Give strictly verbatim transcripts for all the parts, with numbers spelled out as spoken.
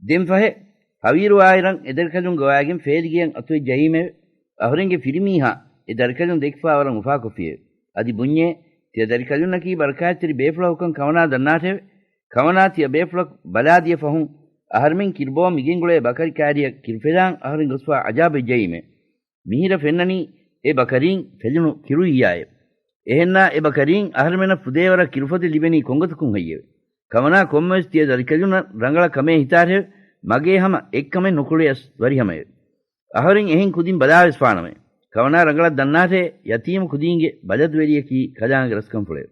ދެން ފަހެ، ހަވީރު އާއިރަށް އެ ދަރިކަލުން ގޮވާގެން ފޭލިގެޔަށް އަތުވެއްޖައީމެވެ. އަހުރެންގެ ފިރިމީހާ އެ ދަރިކަލުން ދެކިފާވަރަށް އުފާކޮށްފިއެވެ. އަދި ބުންޏޭ، ތިޔަ ދަރިކަލުންނަކީ ބަރަކާތްތެރި ބޭފުޅަކުކަން ކަމަނާ ދަންނާށެވެ. ކަމަނާ ތިޔަ ބޭފުޅަކު ބަލާދިޔަ ފަހުން، އަހަރުމެން ކިރުބޯ މިގެންގުޅޭ ބަކަރި ކާރިއަށް ކިރުފެލާން އަހަރެން ގޮސްފާ އަޖާބެއްޖައީމެވެ. މިހިރަ ފެންނަނީ އެ ބަކަރީން ފެލުނު ކިރުއިއްޔާއެވެ. އެހެންނާ އެ ބަކަރީން އަހަރުމެނަށް ފުދޭވަރަށް ކިރުފޮދެއް ލިބެނީ ކޮންގޮތަކުން ހެއްޔެވެ؟ ކަމަނާ ކޮންމެވެސް ތިޔަ ދަރިކަލުންނަށް ރަނގަޅަށް ކަމޭ ހިތާށެވެ. މަގޭ ހަމަ އެއްކަމެއް ނުކުޅިޔަސް ވަރިހަމައެވެ. އަހަރެން އެހެން ކުދިން ބަލާވެސް ފާނަމެވެ. ކަމަނާ ރަނގަޅަށް ދަންނާށޭ، ޔަތީމު ކުދީންގެ ބަލަދުވެރިޔަކީ ކަލާނގެ ރަސްކަންފުޅެވެ.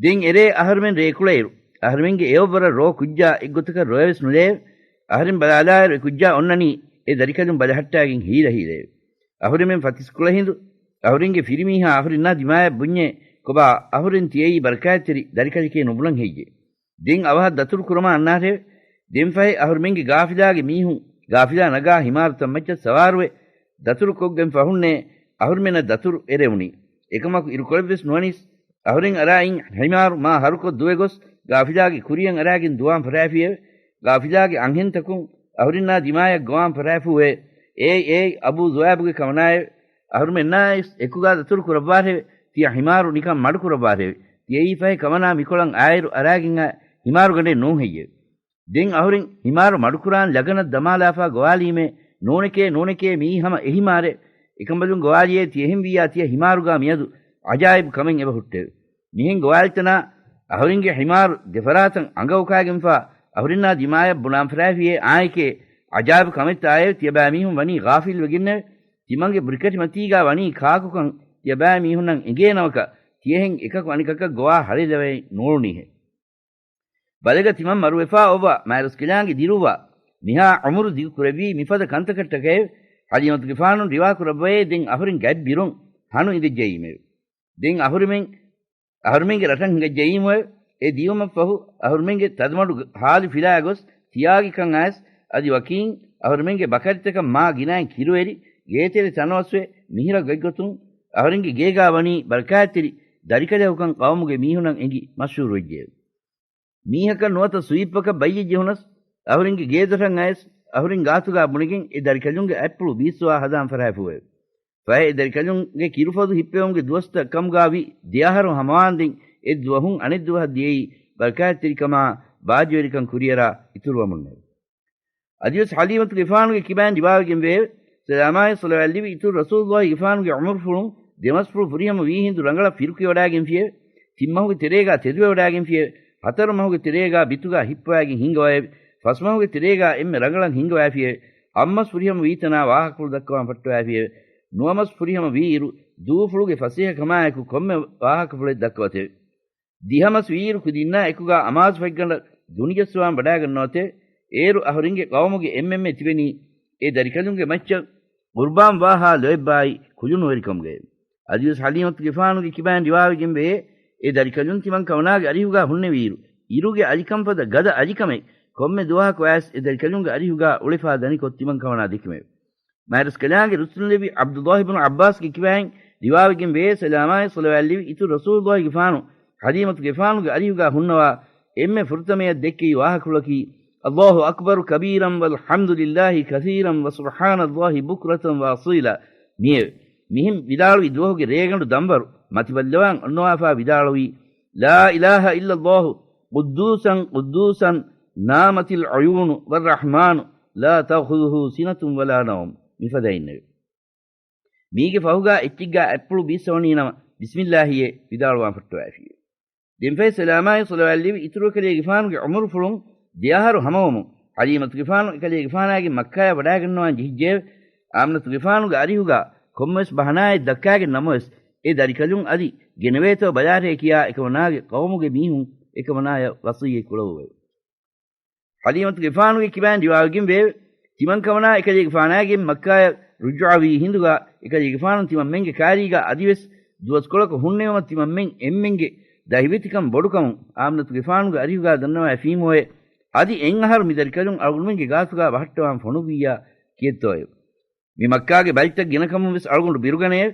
ދެން އެރޭ އަހަރުމެން ރޭކުޅައިރު، އަހަރުމެންގެ އެއޮއްވަރަށް ރޯ ކުއްޖާ އެއްގޮތަކަށް ރޮވެވެސް ނުލެއެވެ. އަހަރެން ބަލާލާއިރު އެ ކުއްޖާ އޮންނަނީ އެ ދަރިކަލުން ބަލަހައްޓާގެން ހީލަހީލައެވެ. އަހުރެމެން ފަތިސް ކުޅަހިނދު، އަހުރެންގެ ފިރިމީހާ އަހުރެންނާ ދިމާޔަށް ބުންޏޭ، ކޮބާ އަހުރެން ތިޔައީ ބަރަކާތްތެރި ދަރިކަލެކޭ ނުބުނަން ހެއްޔޭ؟ ދެން އަވަހަށް ދަތުރު ކުރަމާ އަންނާށެވެ. ދެން ފަހެ އަހުރެމެންގެ ގާފިލާގެ މީހުން ގާފިލާ ނަގާ ހިމާރުތައް މައްޗަށް ސަވާރުވެ، ދަތުރު ކޮށްގެން ފަހުންނޭ އަހުރެމެންނަށް ދަތުރު އެރެވުނީ. އެކަމަކު އިރުކޮޅެއްވެސް ނުވަނީސް. އަހުރެން އަރާއިން ހިމާރު މާ ހަރުކޮށް ދުވެ ގޮސް، ގާފިލާގެ ކުރިޔަށް އަރާގެން ދުވާން ފަށާފިއެވެ. ގާފިލާގެ އަންހެންތަކުން އަހުރެންނާ ދިމާޔަށް ގޮވާން ފަށާފޫއެވެ. އޭއް އޭއް، އަބޫ ޒުއާބުގެ ކަމަނާއެވެ. އަހުރެމެންނާއިސް އެކުގާ ދަތުރު ކުރައްވާށެވެ. ތިޔަ ހިމާރު ނިކަން މަޑު ކުރައްވާށެވެ. ތިޔައީ ފަހެ ކަމަނާ މިކޮޅަށް އާއިރު އަރާގެން އާ ހިމާރުގަނޑެއް ނޫން ހެއްޔެވެ؟ ދެން އަހުރެން ހިމާރު މަޑުކުރާން ލަގަނަށް ދަމާލާފާ ގޮވާލީމޭ، ނޫނެކޭ، ނޫނެކޭ، މިއީ ހަމަ އެހިމާރެއް. އެކަނބަލުން ގޮވާލިޔޭ ތިޔަހެންވިއްޔާ ތިޔަ ހިމާރުގާ މިއަދު އަޖާއިބު ކަމެއް އެބަހުއްޓެވެ. މިހެން ގޮވާލިތަނާ އަހުރެންގެ ހިމާރު ދެފަރާތަށް އަނގައުކާގެންފާ އަހުރެންނާ ދިމާޔަށް ބުނާން ފަށާފިއޭ އާއެކޭ، އަޖާއިބު ކަމެއްތާއޭ ތިޔަބައިމީހުން ވަނީ ޣާފިލް ވެގެންނެވެ. ތިމަންގެ ބުރިކަށިމަތީގާ ވަނީ ކާކުކަން ތިޔަބައިމީހުންނަށް އެނގޭނަމަކަށް ތިޔަހެން އެކަކު އަނެކަކަށް ގޮވާ ހަޅޭލަވައެއް ނޫޅުނީހެއް. ބަލަގަ ތިމަން މަރުވެފާ އޮއްވާ މާތްރަސްކަލާނގެ ދިރުއްވާ މިހާ ޢުމުރު ދިގު ކުރެއްވީ މިފަދަ ކަންތަކަށްޓަކައެވެ. ޙަލީމަތުގެފާނު ރިވާ ކުރައްވައޭ ދެން އަހުރެން ގަތް ބިރުން ހަނު އިނދެއްޖައީމެވެ. ދެން އަހުރެމެން، އަހުރެމެންގެ ރަށަށް ހިނގައްޖައީމުއެވެ. އެ ދިޔުމަށްފަހު އަހުރެމެންގެ ތަދުމަޑު ހާލު ފިލާގޮސް ތިޔާގި ކަން އައިސް އަދި ވަކީން އަހުރެމެންގެ ބަކަރިތަކަށް މާ ގިނައިން ކިރުއެރި ގޭތެރެ ތަނަވަސްވެ މިހިރަ ގޮތްގޮތުން އަހުރެންގެ ގޭގާ ވަނީ ބަރަކާތްތެރި ދަރިކަލަކުކަން ޤައުމުގެ މީހުނަށް އެނގި މަޝްހޫރުވެއްޖެއެވެ. މީހަކަށް ނުވަތަ ސުވިއްޕަކަށް ބައްޔެއް ޖެހުނަސް، އަހުރެންގެ ގޭދޮށަށް އައިސް، އަހުރެން ގާތުގާ ބުނެގެން އެ ދަރިކަލުންގެ އަތްޕުޅު ބީއްސުވާ ހަދާން ފަށާފޫއެވެ. ފަހެ އެ ދަރިކަލުންގެ ކިރުފޮދު ހިއްޕެވުމުގެ ދުވަސްތައް ކަމުގާ ވި ދެއަހަރު ހަމަވާންދެން އެއްދުވަހުން އަނެއްދުވަހަށް ދިޔައީ ބަރަކާތްތެރިކަމާ ބާއްޖަވެރިކަން ކުރިއަރާ އިތުރުވަމުންނެވެ. އަދިވެސް ޙަލީމަތުގެފާނުގެ ކިބައިން ރިވާވެގެންވެއެވެ. ސަލާމާއި ޞަލަވާތްލެއްވި އިތުރު ރަސޫލުﷲގެފާނުގެ ޢުމުރުފުޅުން ދެމަސްފުޅު ފުރިހަމަ ވީހިނދު ރަނގަޅަށް ފިރުކިވަޑާގެންފިއެވެ. ތިންމަހުގެ ތެރޭގާ ތެދުވެވަޑާގެންފިއެވެ. ހަތަރު މަހުގެ ތެރޭގާ ބިތުގާ ހިއްޕަވާގެން ހިންގަވައެވެ. ފަސްމަހުގެ ތެރޭގާ އެންމެ ރަނގަޅަށް ހިންގަވައިފިއެވެ. އަށްމަސް ފުރިހަމަ ވީތަނާ ވާހަކަފުޅު ދައްކަވާން ފައްޓަވައިފިއެވެ. ނުވަމަސް ފުރިހަމަ ވީއިރު، ދޫފުޅުގެ ފަސޭހަކަމާއެކު ކޮންމެ ވާހަކަފުޅެއް ދައްކަވަތެވެ. ދިހަމަސް ވީއިރު ކުދިންނާ އެކުގާ އަމާޒު ފަތްގަނޑަށް ދުނިޖައްސަވާން ވަޑާގަންނަވަތެވެ. އޭރު އަހުރެންގެ ޤައުމުގެ އެންމެންމެ ތިބެނީ އެ ދަރިކަލުންގެ މައްޗަށް ޤުރްބާން ވާހާ ލޯތްބާއި ކުލުނުވެރިކަމުގައެވެ. އަދިވެސް ޙަލީމަތުގެފާނުގެ ކިބައިން ރިވާވެގެންވެއޭ، އެ ދަރިކަލުން ތިމަން ކަމަނާގެ އަރިހުގާ ހުންނެވިއިރު، އިރުގެ އަލިކަންފަދަ ގަދަ އަލިކަމެއް ކޮންމެ ދުވަހަކު އައިސް އެ ދަރިކަލުންގެ އަރިހުގާ އުޅެފާ ދަނިކޮށް ތިމަން ކަމަނާ ދެކެމެވެ. މާތްރަސްކަލާނގެ ރުއްސުންލެއްވި ޢަބްދުﷲ ބިން ޢައްބާސްގެ ކިބައިން ރިވާވެގެންވެއޭ، ސަލާމާއި ޞަލަވާތްލެއްވި އިތުރު ރަސޫލުﷲގެފާނު ޙަލީމަތުގެފާނުގެ އަރިހުގާ ހުންނަވާ އެންމެ ފުރަތަމަޔަށް ދެއްކެވި ވާހަކަފުޅަކީ، "الله أكبر كبيرا والحمد لله كثيرا وسبحان الله بكرة وأصيلا" މިއެވެ. މިހެން ވިދާޅުވި ދުވަހުގެ ރޭގަނޑު ދަންވަރު މަތިބައްލަވާން އޮންނަވާފާ ވިދާޅުވީ، "لا إله إلا الله قدوسا قدوسا نامت العيون والرحمن لا تأخذه سنة ولا نوم" މިފަދައިންނެވެ. މީގެ ފަހުގާ އެއްޗެއްގާ އަތްޕުޅު ބީއްސަވަނީ ނަމަ، ބިސްމިއްލާހިއޭ ވިދާޅުވާން ފައްޓަވައިފިއެވެ. ދެންފަހެ ސަލާމާއި ޞަލަވާތްލެއްވި އިތުރު އެކަލޭގެފާނުގެ ޢުމުރުފުޅުން ދެއަހަރު ހަމަވަމުން، ޙަލީމަތުގެފާނު އެކަލޭގެފާނާގެން މައްކާޔަށް ވަޑާގަންނަވާން ޖެހިއްޖެއެވެ. އާމިނަތުގެފާނުގެ އަރިހުގާ ކޮންމެވެސް ބަހަނާއެއް ދައްކާގެން ނަމަވެސް، އެ ދަރިކަލުން އަދި ގެނެވޭތޯ ބަލާށޭ ކިޔާ އެކަމަނާގެ ޤައުމުގެ މީހުން އެކަމަނާޔަށް ވަޞިއްޔަތް ކުޅަވައެވެ. ޙަލީމަތުގެފާނުގެ ކިބައިން ރިވާވެގެން ވެއެވެ. ތިމަން ކަމަނާ އެކަލޭގެފާނާގެން މައްކާޔަށް ރުޖޫޢަވީ ހިނދުގާ، އެކަލޭގެފާނު ތިމަންމެންގެ ކާރީގާ އަދިވެސް ދުވަސްކޮޅަކު ހުންނެވުމަށް ތިމަންމެން އެންމެންގެ ދަހިވެތިކަން ބޮޑުކަމުން އާމިނަތުގެފާނުގެ އަރިހުގާ ދަންނަވައިފީމުއޭ، އަދި އެއްއަހަރު މި ދަރިކަލުން އަޅުގަނޑުމެންގެ ގާތުގާ ބަހައްޓަވާން ފޮނުއްވިއްޔާ ކިއެއްތޯއެވެ؟ މި މައްކާގެ ބަލިތައް ގިނަކަމުން ވެސް އަޅުގަނޑު ބިރުގަނެއެވެ.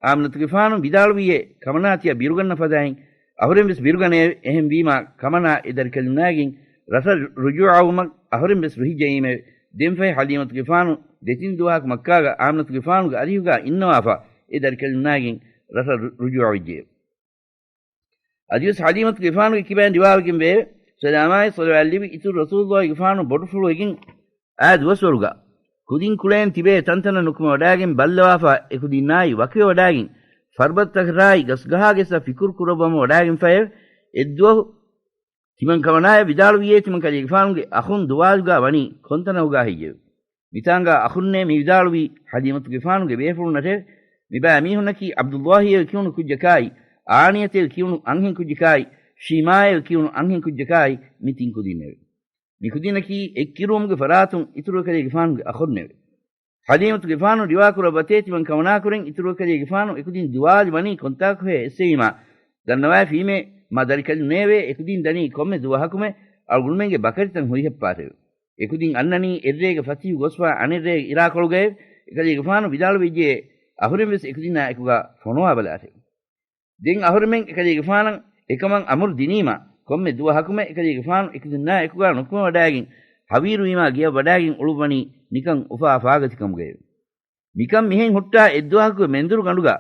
އާމިނަތުގެފާނު ވިދާޅުވިއޭ، ކަމަނާ ތިޔަ ބިރުގަންނަ ފަދައިން އަހުރެން ވެސް ބިރުގަނެއެވެ. އެހެންވީމާ، ކަމަނާ އެ ދަރިކަލުންނާގެން ރަށަށް ރުޖޫޢަވުމަށް އަހުރެން ވެސް ރުހިއްޖައީމެވެ. ދެންފަހެ ޙަލީމަތުގެފާނު ދެތިން ދުވަހަކު މައްކާގަ އާމިނަތުގެފާނުގެ އަރިހުގަ އިންނަވާފަ، އެ ދަރިކަލުންނާގެން ރަށަށް ރު-، ރުޖޫޢަވެއްޖެއެވެ. އަދިވެސް ޙަލީމަތުގެފާނުގެ ކިބައިން ރިވާވެގެން ވެއެވެ. ސަލާމާއި ޞަލަވާތް ލިބި އިތުރު ރަސޫލުއްލާހިގެފާނު ބޮޑުފުޅުވެގެން އާ ދުވަސްވަރުގަ ކުދިން ކުޅޭން ތިބޭ ތަންތަނަށް ނުކުމެވަޑާގެން ބައްލަވާފަ އެކުދިންނާއި ވަކިވެވަޑާގެން ފަރުބަދަތަކަށާއި ގަސްގަހާގެއްސަށް ފިކުރު ކުރައްވަމުން ވަޑާގެންފައެވެ. އެއްދުވަހު ތިމަން ކަމަނާޔަށް ވިދާޅުވިއޭ ތިމަން ކަލޭގެފާނުގެ އަޚުން ދުވާލުގަ ވަނީ ކޮންތަނަކުގަހެއްޔެވެ؟ މިތާނގަ އަޚުންނޭ މި ވިދާޅުވީ ޙަލީމަތުގެފާނުގެ ބޭފުޅުންނަށެވެ. މިބައިމީހުންނަކީ ޢަބްދުއްލާހިއެވެ ކިޔުނު ކުއްޖަކާއި، ޢާނިޔަތެވެ ކިޔުނު އަންހެން ކުއްޖަކާއި، ޝީމާއެވެ ކިޔުނު އަންހެން ކުއްޖަކާއި މި ތިން ކުދިންނެވެ. މި ކުދިންނަކީ އެއްކިރުވުމުގެ ފަރާތުން އިތުރު ކަލޭގެފާނުގެ އަޚުންނެވެ. ޙަލީމަތުގެފާނު ރިވާކުރައްވަތޭ ތިމަން ކަމަނާކުރެން އިތުރު ކަލޭގެފާނު އެކުދިން ދުވާލި ވަނީ ކޮންތާކުހޭ އެއްސެވީމާ ދަންނަވައިފީމޭ، މާ ދަރިކަލުންނޭވެ އެކުދިން ދަނީ ކޮންމެ ދުވަހަކުމެ އަޅުގަނޑުމެންގެ ބަކަރިތައް ހުރިހައްޕާށެވެ. އެކުދިން އަންނަނީ އެއްރޭގެ ފަތިހު ގޮސްފާ އަނެއްރޭގެ އިރާކޮޅުގައެވެ. އެކަލޭގެފާނު ވިދާޅުވެއްޖެޔޭ، އަހުރެން ވެސް އެކުދިންނާ އެކުގަ ފޮނުވާބަލާށެވެ. ދެން އަހުރެމެން އެކަލޭގެފާނަށް އެކަމަށް އަމުރު ދިނީމާ، ކޮންމެ ދުވަހަކުމެ އެކަލޭގެފާނު އެކުދިންނާ އެކުގަ ނުކުމެވަޑާގެން ހަވީރުވީމާ ގެޔަށް ވަޑާގެން އުޅުއްވަނީ ނިކަން އުފާ ފާގަތިކަމުގައެވެ. މިކަން މިހެން ހުއްޓާ އެއްދުވަހަކު މެންދުރު ގަނޑުގަ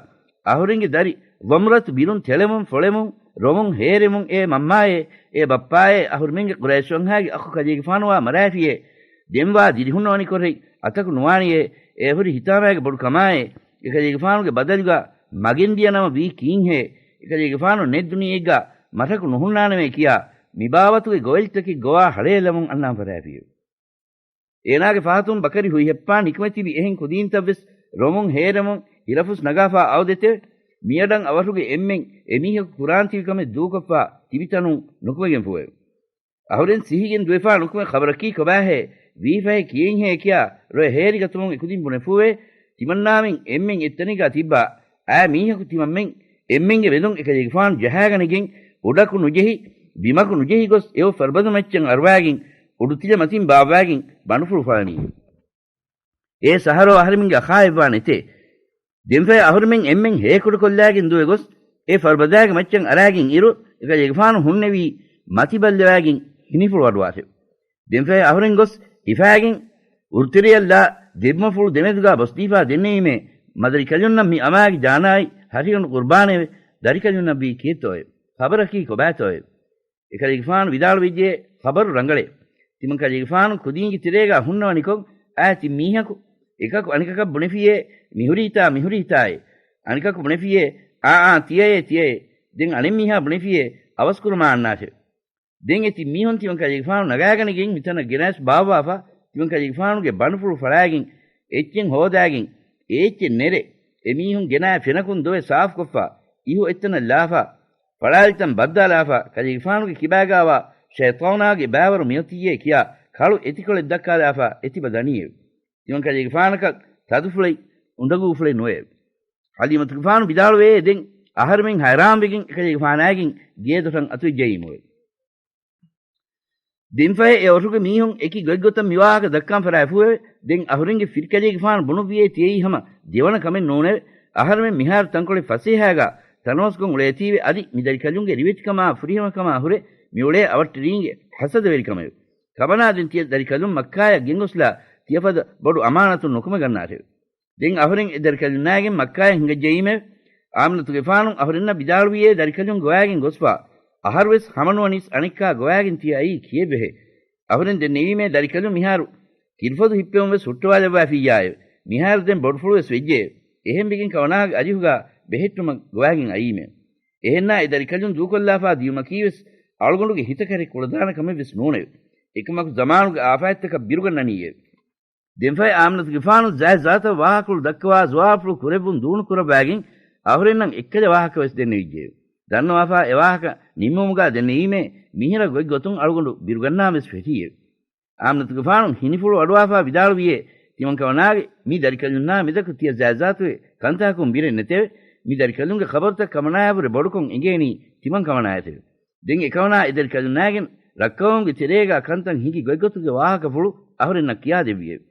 އަހުރެންގެ ދަރި ވަމްރަތު ބިރުން ތެޅެމުން ފޮޅެމުން ރޮމުން ހޭރެމުން އޭ މަންމާއޭ، އޭ ބައްޕާއޭ، އަހުރެމެންގެ ޤުރައިޝް ވަންހާގެ އަޚު ކަލޭގެފާނުވާ މަރާފިޔޭ، ދެންވާ ދިރިހުންނަވަނިކޮށް އަތަކު ނުވާނެޔޭ، އޭ ހުރި ހިތާމައިގެ ބޮޑު ކަމާއޭ، އެކަލޭގެފާނުގެ ބަދަލުގަ މަގެން ދިޔަ ނަމަ ވީ ކީންހޭ، އެކަލޭގެފާނު ނެތް ދުނިޔެއެއްގަ މަށަކު ނުހުންނާނަމޭ ކިޔާ، މިބާވަތުގެ ގޮވެލިތަކެއް ގޮވާ ހަޅޭލަމުން އަންނާން ފަރާފިއެވެ. އޭނާގެ ފަހަތުން ބަކަރި ހުއިހެއްޕާ ނިކުމެ ތިބި އެހެން ކުދީންތައްވެސް ރޮމުން ހޭރެމުން ހިލަފުސް ނަގާފާ އައުދެތެވެ. މިއަޑަށް އަވަށުގެ އެންމެން އެމީހަކު ކުރާން ތިބި ކަމެއް ދޫކޮށްފާ ތިބިތަނުން ނުކުމެގެންފޫއެވެ. އަހުރެން ސިހިގެން ދުވެފާ ނުކުމެ ޚަބަރަކީ ކޮބާހޭ؟ ވީފަހެ ކިޔެންހޭ ކިޔާ ރޮއެ ހޭރިގަތުމުން އެކުދިން ބުނެފޫވޭ. ތިމަންނާމެން އެންމެން އެއްތަނެއްގަ ތިއްބާ އާ މީހަކު ތިމަންމެން އެންމެންގެ މެދުން އެކަލޭގެފާނު ޖަހާގަނެގެން އުޑަކު ނުޖެހި، ބިމަކު ނުޖެހި ގޮސް އެއޮށް ފަރުބަދަ މައްޗަށް އަރުވާގެން އުޑުތިލަ މަތިން ބާއްވާގެން ބަނޑުފުޅު ފަޅަނީ. އޭ ސަހަރޯ އަހަރެމެންގެ އަޚާއެއްވާ ނެތޭ. ދެންފަހެ އަހުރެމެން އެންމެން ހޭކުޑަކޮށްލާގެން ދުވެ ގޮސް އެ ފަރުބަދާގެ މައްޗަށް އަރާގެން އިރު، އެކަލޭގެފާނު ހުންނެވީ މަތި ބައްލަވާގެން ހިނިފުޅު އަޑުވާށެވެ. ދެންފަހެ އަހުރެން ގޮސް ހިފާގެން އުރުތެރެޔަށްލާ ދެބުމަފުޅު ދެމެދުގާ ބޮސްދީފާ ދެންނެވީމޭ، މަދަރިކަލުންނަށް މި އަމާގެ ޖާނާއި ހަށިގަނޑު ޤުރުބާނެވެ. ދަރިކަލުންނަށްވީ ކީއްތޯއެ؟ ޚަބަރަކީ ކޮބާތޯއެ؟ އެކަލޭގެފާނު ވިދާޅުވެއްޖެ، ޚަބަރު ރަނގަޅޭ. ތިމަން ކަލޭގެފާނު ކުދީންގެ ތެރޭގާ ހުންނަވަނިކޮށް އާ ތިން މީހަކު އެކަކު އަނެކަކަށް ބުނެފިޔޭ، މިހުރީތާ މިހުރީތާއޭ. އަނެކަކު ބުނެފިޔޭ، އާ އާ ތިޔައޭ ތިޔައޭ. ދެން އަނެއްމީހާ ބުނެފިޔޭ، އަވަސްކުރުމާ އަންނާށެވެ. ދެން އެ ތިން މީހުން ތިމަން ކަލޭގެފާނު ނަގާގަނެގެން މިތަނަށް ގެނައިސް ބާއްވާފަ، ތިމަން ކަލޭގެފާނުގެ ބަނޑުފުޅު ފަޅާގެން އެއްޗެއް ހޯދާގެން އެ އެއްޗެއް ނެރެ، އެމީހުން ގެނާ ފެނަކުން ދޮވެ ސާފުކޮށްފަ، އިހު އެއްތަނަށް ލާފަ، ފަޅާލިތަން ބައްދާލާފަ، ކަލޭގެފާނުގެ ކިބާގާވާ ޝައިޠާނާގެ ބާވަރު މިއޮތިއްޔޭ ކިޔާ ކަޅު އެތިކޮޅެއް ދައްކާލާފަ އެތިބަ ދަނީއެވެ. ތިމަން ކަލޭގެފާނަކަށް ތަދުފުޅެއް އުނދަގޫފުޅެއް ނުވެއެވެ. ޙަލީމަތުގެފާނު ވިދާޅުވޭ ދެން އަހަރެމެން ހައިރާންވެގެން އެކަލޭގެފާނާގެން ގޭދޮށަށް އަތުވެއްޖައީމުވެ. ދެންފަހެ އެ އޮށުގެ މީހުން އެކި ގޮތްގޮތަށް މިވާހަކަ ދައްކާން ފަރާފޫއެވެ. ދެން އަހުރެންގެ ފިރިކަލޭގެފާނު ބުނުއްވިޔޭ ތިޔައީ ހަމަ ދެވަނަ ކަމެއް ނޫނެވެ. އަހަރެމެން މިހާރު ތަންކޮޅެއް ފަސޭހައިގާ ތަނަވަސްކޮށް އުޅޭތީވެ އަދި މި ދަރިކަލުންގެ ރިވެތިކަމާ ފުރިހަމަކަމާ ހުރެ މިއުޅޭ އަވަށްޓެރީންގެ ހަސަދަވެރިކަމެވެ. ކަމަނާ ދެން ތިޔަ ދަރިކަލުން މައްކާޔަށް ގެންގޮސްލާ ތިޔަފަދަ ބޮޑު އަމާނަތުން ނުކުމެގަންނާށެވެ. ދެން އަހުރެން އެ ދަރިކަލުންނާގެން މައްކާޔަށް ހިނގައްޖައީމެވެ. އާމިނަތުގެފާނު އަހުރެންނަށް ވިދާޅުވިޔޭ ދަރިކަލުން ގޮވާގެން ގޮސްފާ، އަހަރުވެސް ހަމަނުވަނީސް އަނެއްކާ ގޮވާގެން ތިޔަ އައީ ކިއެއްވެހޭ؟ އަހުރެން ދެންނެވީމޭ ދަރިކަލުން މިހާރު ކިރުފޮދު ހިއްޕެވުން ވެސް ހުއްޓަވާލައްވާފިއްޔާއެވެ. މިހާރު ދެން ބޮޑުފުޅު ވެސް ވެއްޖެއެވެ. އެހެންވެގެން ކަމަނާގެ އަރިހުގާ ބެހެއްޓުމަށް ގޮވާގެން އައީމެވެ. އެހެންނާ އެ ދަރިކަލުން ދޫކޮށްލާފާ ދިޔުމަކީވެސް އަޅުގަނޑުގެ ހިތަކަށް ކުޅަދާނަ ކަމެއްވެސް ނޫނެވެ. އެކަމަކު ޒަމާނުގެ އާފާތްތަކަށް ބިރުގަންނަނީއެވެ. ދެންފަހެ އާމިނަތުގެފާނު ޒާތްޒާތަށް ވާހަކަފުޅު ދައްކަވާ ޒުވާބުފުޅު ކުރެއްވުން ދޫނުކުރައްވާގެން އަހުރެންނަށް އެއްކަލަ ވާހަކަވެސް ދެންނެވިއްޖެއެވެ. ދަންނަވާފާ އެ ވާހަކަ ނިންމުމުގާ ދެންނެވީމޭ މިހިރަ ގޮތްގޮތުން އަޅުގަނޑު ބިރުގަންނާންވެސް ފެށީއެވެ. އާމިނަތުގެފާނު ހިނިފުޅު އަޑުވާފާ ވިދާޅުވިޔޭ، ތިމަން ކަމަނާގެ މި ދަރިކަލުންނާ މެދަކު ތިޔަ ޒާތްޒާތުގެ ކަންތަކަކުން ބިރެއް ނެތެވެ. މި ދަރިކަލުންގެ ޚަބަރުތައް ކަމަނާޔަށްވުރެ ބޮޑުކޮށް އެނގޭނީ ތިމަން ކަމަނާޔަށެވެ. ދެން އެކަމަނާ އެ ދަރިކަލުންނާގެން ރައްކަވަމުގެ ތެރޭގާ ކަންތައް ހިނގި ގޮތްގޮތުގެ ވާހަކަފުޅު އަހުރެންނަށް ކިޔާދެއްވިއެވެ.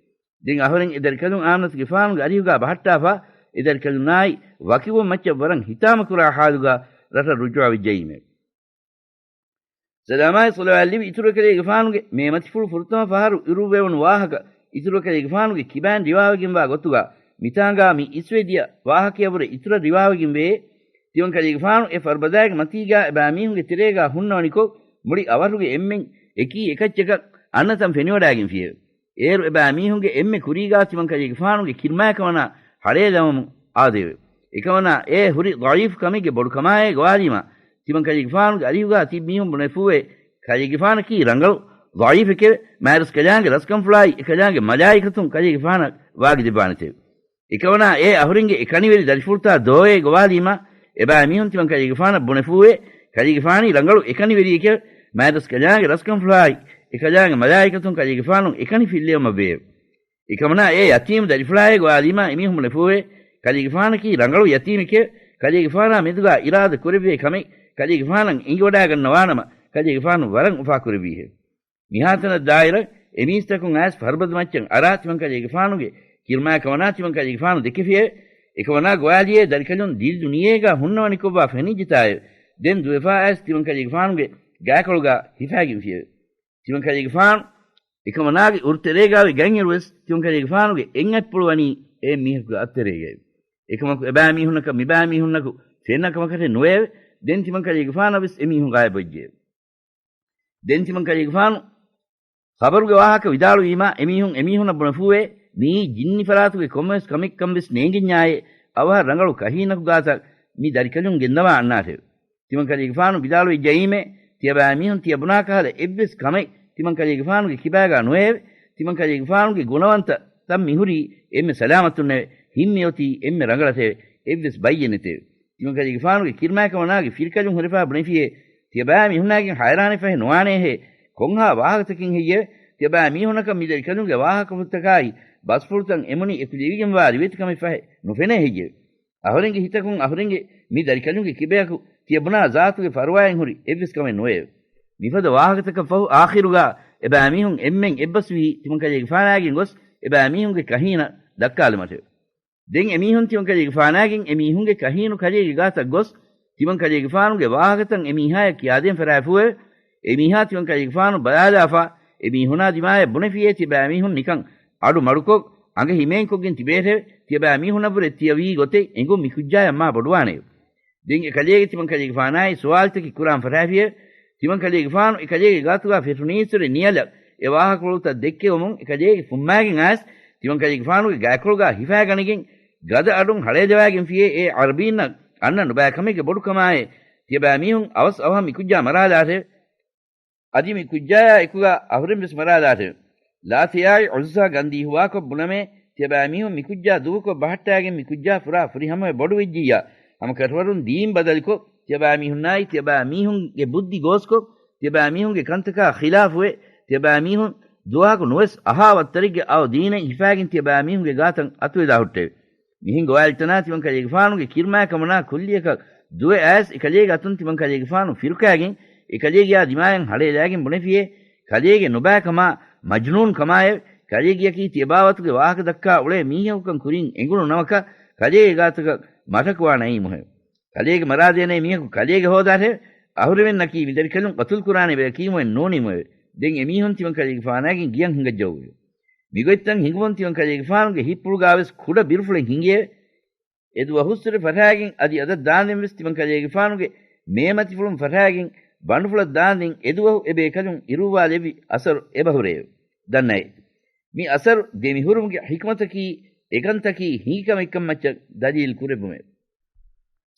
ދެން އަހުރެން އެ ދަރިކަލުން އާމިނަތުގެފާނުގެ އަރިހުގާ ބަހައްޓާފާ، އެ ދަރިކަލުންނާއި ވަކިވުން މައްޗަށް ވަރަށް ހިތާމަކުރާ ހާލުގާ ރަށަށް ރުޖޫޢަވެއްޖައީމެވެ. ސަލާމާއި ޞަލަވާތް ލިބި އިތުރު ކަލޭގެފާނުގެ މޭމަތިފުޅު ފުރަތަމަ ފަހަރު އިރުއްވެވުނު ވާހަކަ އިތުރު ކަލޭގެފާނުގެ ކިބައިން ރިވާވެގެންވާ ގޮތުގަ މިތާނގާ މި އިސްވެ ދިޔަ ވާހަކަޔަށްވުރެ އިތުރަށް ރިވާވެގެންވޭ. ތިމަން ކަލޭގެފާނު އެ ފަރުބަދައިގެ މަތީގާ އެބައިމީހުންގެ ތެރޭގާ ހުންނަވަނިކޮށް، މުޅި އަވަށުގެ އެންމެން އެކީ އެކައްޗަކަށް އަންނަތަން ފެނިވަޑައިގެންފިއެވެ. އޭރު އެބައިމީހުންގެ އެންމެ ކުރީގާ ތިމަން ކަލޭގެފާނުގެ ކިރުމާއެކަމަނާ ހަޅޭލަވަމުން އާދެއެވެ. އެކަމަނާ އެ ހުރި ޟަޢީފު ކަމެއްގެ ބޮޑުކަމާއޭ ގޮވާލީމާ، ތިމަން ކަލޭގެފާނުގެ އަރިހުގާ ތިބި މީހުން ބުނެފޫއޭ، ކަލޭގެފާނަކީ ރަނގަޅު ޟަޢީފެކެވެ. މާތްރަސްކަލާނގެ ރަސްކަންފުޅާއި އެކަލާނގެ މަލާއިކަތުން ކަލޭގެފާނަށް ވާގިދެއްވާނެތެވެ. އެކަމަނާ އޭ އަހުރެންގެ އެކަނިވެރި ދަރިފުޅުތާ ދޯއޭ ގޮވާލީމާ، އެބައިމީހުން ތިމަން ކަލޭގެފާނަށް ބުނެފޫއޭ، ކަލޭގެފާނީ ރަނގަޅު އެކަނިވެރިއެކެވެ. މާތްރަސްކަލާނގެ ރަސްކަންފުޅާއި އެކަލާނގެ މަލާއިކަތުން ކަލޭގެފާނުން އެކަނިފިއްލެވުމަށްވެއެވެ. އެކަމަނާ އޭ ޔަތީމު ދަރިފުޅާއޭ ގޮވާލީމާ، އެމީހުން ބުނެފޫއޭ، ކަލޭގެފާނަކީ ރަނގަޅު ޔަތީމެކެވެ. ކަލޭގެފާނާ މެދުގާ އިރާދަ ކުރެއްވޭ ކަމެއް ކަލޭގެފާނަށް އެނގިވަޑާގަންނަވާނަމަ، ކަލޭގެފާނު ވަރަށް އުފާކުރެއްވީހެވެ. މިހާތަނަށް ދާއިރަށް އެމީސްތަކުން އައިސް ފަރުބަދަ މައްޗަށް އަރާ ތިމަން ކަލޭގެފާނުގެ ކިރުމާއެކަމަނާ ތިމަން ކަލޭގެފާނު ދެކެފިއެވެ. އެކަމަނާ ގޮވާލިއޭ ދަރިކަލުން ދިއްލު ނިޔޭގާ ހުންނަވަނިކޮށްވާ ފެނިއްޖެތާއެވެ. ދެން ދުވެފާ އައިސް ތިމަން ކަލޭގެފާނުގެ ގާކޮޅުގާ ހިފާގެންފިއެވެ. ތިމަން ކަލޭގެފާނު އެކަމަނާގެ އުރުތެރޭގާވެ ގަތްއިރުވެސް ތިމަން ކަލޭގެފާނުގެ އެއްއަތްޕުޅު ވަނީ އެ މީހަކުގެ އަތްތެރޭގައެވެ. އެކަމަކު އެބައިމީހުންނަކަށް މިބައިމީހުންނަކު ފެންނަ ކަމަކަށެއް ނުވެއެވެ. ދެން ތިމަން ކަލޭގެފާނަށްވެސް އެމީހުން ޣާއިބުވެއްޖެއެވެ. ދެން ތިމަން ކަލޭގެފާނު ޚަބަރުގެ ވާހަކަ ވިދާޅުވީމާ، އެމީހުން އެމީހުންނަށް ބުނެފޫއޭ، މިއީ ޖިންނި ފަރާތުގެ ކޮންމެވެސް ކަމެއްކަން ވެސް ނޭނގެންޏާއޭ، އަވަހަށް ރަނގަޅު ކަހީނަކު ގާތަށް މި ދަރިކަލުން ގެންދަވާ އަންނާށެވެ. ތިމަން ކަލޭގެފާނު ވިދާޅުވެއްޖައީމޭ، ތިޔަބައިމީހުން ތިޔަބުނާ ކަހަލަ އެއްވެސް ކަމެއް ތިމަން ކަލޭގެފާނުގެ ކިބާގާ ނުވެއެވެ. ތިމަން ކަލޭގެފާނުގެ ގުނަވަންތަ ތަން މިހުރީ އެންމެ ސަލާމަތުންނެވެ. ހިތް މިއޮތީ އެންމެ ރަނގަޅަށެވެ. އެއްވެސް ބައްޔެއް ނެތެވެ. ތިމަން ކަލޭގެފާނުގެ ކިރުމާއެކަމަނާގެ ފިރިކަލުން ހުރެފާ ބުނެފިއޭ، ތިޔަބައިމީހުންނާގެން ހައިރާނެއް ފަހެއް ނުވާނޭހޭ. ކޮންހާ ވާހަކަތަކެއް ހެއްޔެވެ؟ ތިޔަބައިމީހުންނަކަށް މި ދަރިކަލުންގެ ވާހަކަފުޅުތަކާއި ބަސްފުޅުތައް އެމުނި އެކުލެވިގެންވާ ރިވެތިކަމެއް ފަހެއް ނުފެނޭ ހެއްޔެވެ؟ އަހުރެންގެ ހިތަކުން އަހުރެންގެ މި ދަރިކަލުންގެ ކިބަޔަކު ތިޔަބުނާ ޒާތުގެ ފަރުވާއެއް ހުރި އެއްވެސް ކަމެއް ނުވެއެވެ. މިފަދަ ވާހަކަތަކަށް ފަހު އާޚިރުގާ އެބައިމީހުން އެންމެން އެއްބަސްވީ ތިމަން ކަލޭގެފާނާގެން ގޮސް އެބައިމީހުންގެ ކަހީނަށް ދައްކާލުމަށެވެ. ދެން އެމީހުން ތިމަން ކަލޭގެފާނާގެން އެމީހުންގެ ކަހީނު ކަލޭގެ ގާތަށް ގޮސް، ތިމަން ކަލޭގެފާނުގެ ވާހަކަތައް އެމީހާޔަށް ކިޔާދޭން ފަރާތްފޫއެވެ. އެމީހާ ތިމަން ކަލޭގެފާނު ބަލާލާފާ، އެމީހުނާ ދިމާޔަށް ބުނެފިއޭ ތިޔަބައިމީހުން ނިކަން އަޑު މަޑުކޮށް، އަނގަ ހިމޭންކޮށްގެން ތިބޭށެވެ. ތިޔަބައިމީހުނަށްވުރެ ތިޔަވީ ގޮތެއް އެނގުން މި ކުއްޖާޔަށް މާ ބޮޑުވާނެއެވެ. ދެން އެކަލޭގެ ތިމަން ކަލޭގެފާނާއި ސުވާލުތަކެއް ކުރާން ފަށާފިއެވެ. ތިމަން ކަލޭގެފާނު އެކަލޭގެ ގާތުގާ ފެށުނީއްސުރެ ނިޔަލަށް އެ ވާހަކަފުޅުތައް ދެއްކެވުމުން އެކަލޭގެ ފުއްމާގެން އައިސް، ތިމަން ކަލޭގެފާނުގެ ގާތްކޮޅުގާ ހިފާގަނެގެން ގަދަ އަޑުން ހަޅޭލަވާގެންފިއޭ އެ އަރަބީންނަށް އަންނަ ނުބައި ކަމެއްގެ ބޮޑުކަމާއޭ، ތިޔަބައިމީހުން އަވަސް އަވަހަށް މި ކުއްޖާ މަރާލާށެވެ. އަދި މި ކުއްޖާޔާ އެކުގާ އަހުރެން ވެސް މަރާލާށެވެ. ލާތަޔާއި ޢުއްޒާ ގަންދީ ހުވާކޮށް ބުނަމޭ، ތިޔަބައިމީހުން މި ކުއްޖާ ދުވަކޮށް ބަހައްޓާގެން މި ކުއްޖާ ފުރާ ފުރިހަމަވެ ބޮޑުވެއްޖިއްޔާ، ހަމަ ކަށަވަރުން ދީން ބަދަލުކޮށް، ތިޔަބައިމީހުންނާއި ތިޔަބައިމީހުންގެ ބުއްދި ގޯސްކޮށް، ތިޔަބައިމީހުންގެ ކަންތަކާ ޚިލާފުވެ، ތިޔަބައިމީހުން ދުވަހަކު ނުވެސް އަހާ ވައްތަރެއްގެ އައު ދީނެއް ހިފާގެން ތިޔަބައިމީހުންގެ ގާތަށް އަތުވެލާ ހުއްޓެވެ. މިހެން ގޮވާލިތަނާ ތިމަން ކަލޭގެފާނުގެ ކިރުމާއެކަމަނާ ކުއްލިއަކަށް ދުވެ އައިސް އެކަލޭގެ އަތުން ތިމަން ކަލޭގެފާނު ފިރުކާގެން އެކަލޭގެޔާ ދިމާޔަށް ހަޅޭލާގެން ބުނެފިއޭ، ކަލޭގެ ނުބައިކަމާ މަޖްނޫން ކަމާއެވެ. ކަލޭގެޔަކީ ތިޔަބާވަތުގެ ވާހަކަ ދައްކާ އުޅޭ މީހަކުކަން ކުރިން އެނގުނު ނަމަކަށް ކަލޭގެ ގާތަކަށް މަޓަކުވާ ނައީމުހެވެ. ކަލޭގެ މަރާދޭނޭ މީހަކު ކަލޭގެ ހޯދާށެވެ. އަހުރެމެންނަކީ މި ދަރިކަލުން ޤަތުލުކުރާނެ ބަޔަކީމުއެއް ނޫނީމުއެވެ. ދެން އެމީހުން ތިމަން ކަލޭގެފާނާގެން ގިޔަން ހިނގައްޖައުވެވެ. މިގޮތްތަން ހިނގުމުން ތިމަން ކަލޭގެފާނުގެ ހިތްޕުޅުގާވެސް ކުޑަ ބިރުފުޅެއް ހިނގިއެވެ. އެ ދުވަހުއްސުރެ ފަށާގެން އަދި އަދަށް ދާންދެން ވެސް ތިމަން ކަލޭގެފާނުގެ މޭމަތިފުޅުން ފަށާގެން ބަނޑުފުޅަށް ދާންދެން އެ ދުވަހު އެ ބޭކަލުން އިރުއްވާލެއްވި އަސަރު އެބަހުރެއެވެ. ދަންނައޭ. މި އަސަރު ދެމިހުރުމުގެ ޙިކްމަތަކީ އެކަންތަކީ ހިނގިކަމެއްކަން މައްޗަށް ދަލީލު ކުރެއްވުމެވެ.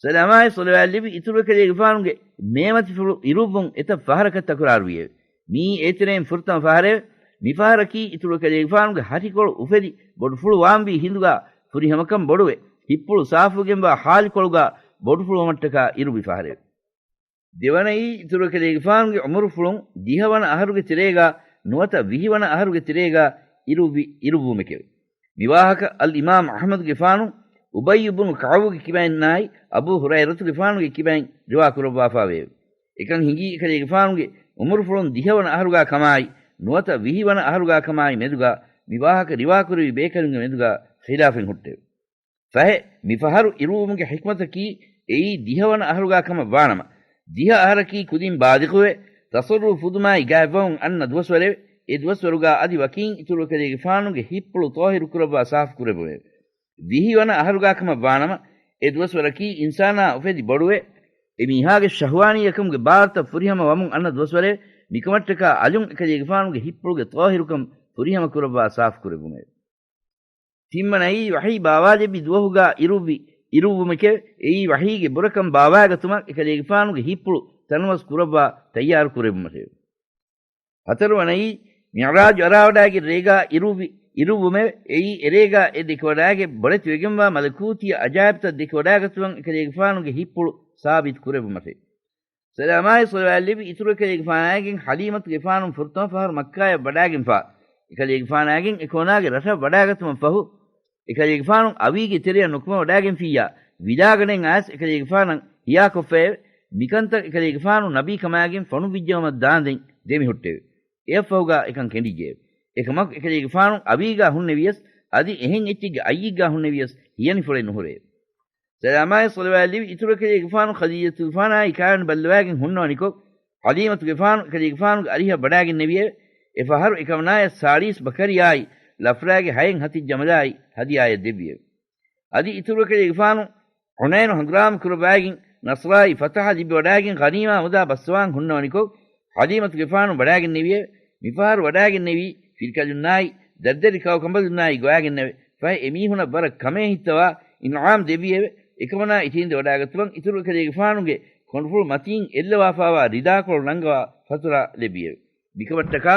ސަލާމާއި ޞަލަވާތް ލިބި އިތުރު ކަލޭގެފާނުގެ މޭމަތިފުޅު އިރުއްވުން އެތައް ފަހަރަކަށް ތަކުރާރުވިއެވެ. މިއީ އޭތެރެއިން ފުރަތަމަ ފަހަރެވެ. މިފަހަރަކީ އިތުރު ކަލޭގެފާނުގެ ހަށިކޮޅު އުފެދި ބޮޑުފުޅު ވާންވީ ހިނދުގާ ފުރިހަމަކަން ބޮޑުވެ، ހިތްޕުޅު ސާފުވެގެންވާ ހާލިކޮޅުގާ ބޮޑުފުޅުވަމަށްޓަކާ އިރުއްވި ފަހަރެވެ. ދެވަނައީ އިތުރު ކަލޭގެފާނުގެ ޢުމުރުފުޅުން ދިހަވަނަ އަހަރުގެ ތެރޭގާ ނުވަތަ ވިހިވަނަ އަހަރުގެ ތެރޭގާ އިރުއްވި އިރުއްވުމެކެވެ. މިވާހަކަ އަލްއިމާމް އަޙްމަދުގެފާނު އުބައްޔު ބުނު ކަޢުބުގެ ކިބައިންނާއި އަބޫ ހުރައިރަތުގެފާނުގެ ކިބައިން ރިވާ ކުރައްވާފާވެއެވެ. އެކަން ހިނގީ އެކަލޭގެފާނުގެ އުމުރުފުޅުން ދިހަވަނަ އަހަރުގާ ކަމާއި ނުވަތަ ވިހިވަނަ އަހަރުގާ ކަމާއި މެދުގާ މިވާހަކަ ރިވާކުރެވި ބޭކަލުންގެ މެދުގާ ޚިލާފެއް ހުއްޓެވެ. ފަހެ، މިފަހަރު އިރުއްވުމުގެ ޙިކްމަތަކީ އެއީ ދިހަވަނަ އަހަރުގާ ކަމަށް ވާނަމަ، ދިހަ އަހަރަކީ ކުދިން ބާލިޣުވެ، ތަޞައްރުފު ފުދުމާއި ގާތްވަމުން އަންނަ ދުވަސްވަރެވެ. އެ ދުވަސްވަރުގާ އަދި ވަކީން އިތުރު އެކަލޭގެފާނުގެ ހިތްޕުޅު ޠާހިރު ކުރައްވާ ސާފު ކުރެއްވުމެވެ. ވިހި ވަނަ އަހަރުގާ ކަމަށް ވާނަމަ، އެ ދުވަސްވަރަކީ އިންސާނާ އުފެދި ބޮޑުވެ، އެ މީހާގެ ޝަހުވާނީއަކަމުގެ ބާރުތައް ފުރިހަމަ ވަމުން އަންނަ ދުވަސްވަރެވެ. މިކަމަށްޓަކާ އަލުން އެކަލޭގެފާނުގެ ހިތްޕުޅުގެ ޠާހިރުކަން ފުރިހަމަ ކުރައްވާ ސާފު ކުރެއްވުމެވެ. ތިންވަނައީ ވަޙީ ބާވާލެއްވި ދުވަހުގާ އިރުއްވި، އިރުއްވުމެކެވެ. އެއީ ވަޙީގެ ބުރަކަން ބާވާގަތުމަށް އެކަލޭގެފާނުގެ ހިތްޕުޅު ތަނަވަސް ކުރައްވާ ތައްޔާރު ކުރެއްވުމަށެވެ. ހަތަރުވަނައީ މިޢުރާޖު އަރާވަޑާގެން ރޭގާ އިރުއްވި، އިރުއްވުމެވެ. އެއީ އެރޭގާ އެ ދެކެވަޑާގެން ބޮޑެތިވެގެންވާ މަލަކޫތީ އަޖާއިބްތައް ދެކެވަޑާގަތުމަށް އެކަލޭގެފާނުގެ ހިތްޕުޅު ސާބިތު ކުރެއްވުމަށެވެ. ސަލާމާއި ޞަލަވާތްލެއްވި އިތުރު އެކަލޭގެފާނާއިގެން ޙަލީމަތުގެފާނު ފުރަތަމަ ފަހަރު މައްކާޔަށް ވަޑާގެންފާ، އެކަލޭގެފާނާއިގެން އެކަމަނާގެ ރަށަށް ވަޑާގަތުމަށް ފަހު، އެކަލޭގެފާނު އަވީގެ ތެރެއަށް ނުކުމެވަޑާގެންފިއްޔާ، ވިލާގަނޑެއް އައިސް އެކަލޭގެފާނަށް ހިޔާކޮށްފައެވެ. މިކަންތައް އެކަލޭގެފާނު ނަބީކަމާގެން ފޮނުއްވިއްޖައުމަށް ދާންދެން ދެމިހުއްޓެވެ. އެއަށްފަހުގާ އެކަން ކެނޑިއްޖެއެވެ. އެކަމަކު އެކަލޭގެފާނު އަވީގާ ހުންނެވިޔަސް، އަދި އެހެން އެއްޗެއްގެ އައްޔިއްގާ ހުންނެވިޔަސް ހިޔަނިފުޅެއް ނުހުރެއެވެ. ސަލާމާއި ޞަލަވާތްލެއްވި އިތުރު އެކަލޭގެފާނު ޚަދީޖަތުގެފާނާއި ކާވެނި ބައްލަވާގެން ހުންނަވަނިކޮށް، ޙަލީމަތުގެފާނު އެކަލޭގެފާނުގެ އަރިހަށް ވަޑާގެންނެވިއެވެ. އެފަހަރު އެކަމަނާޔަށް ސާޅީސް ބަކަރިޔާއި ލަފްރާގެ ހައެއް ހަތެއް ޖަމަލާއި ހަދިޔާއެއް ދެއްވިއެވެ. އަދި އިތުރު އެކަލޭގެފާނު ޙުނައިނު ހަނގުރާމަ ކުރައްވާގެން ނަޞްރާއި ފަތަޙަ ލިބިވަޑާގެން ޣަނީމާ މުދާ ބައްސަވާން ހުންނަވަނިކޮށް، ޙަލީމަތުގެފާނު ވަޑާގެންނެވިއެވެ. މިފަހަރު ވަޑާގެންނެވީ ފިރިކަލުންނާއި ދައްދަރި ކައުކަނބަލުންނާއި ގޮވާގެންނެވެ. ފަހެ އެމީހުނަށް ވަރަށް ކަމޭހިއްތަވާ އިންޢާމް ދެއްވިއެވެ. އެކަމަނާ އެތެއިން ވަޑާގަތުމަށް އިތުރު އެކަލޭގެފާނުގެ ކޮނޑުފުޅު މަތީން އެއްލަވާފާވާ ރިދާކޮޅު ނަންގަވާ ފަތުރާ ލެއްވިއެވެ. މިކަމަށްޓަކާ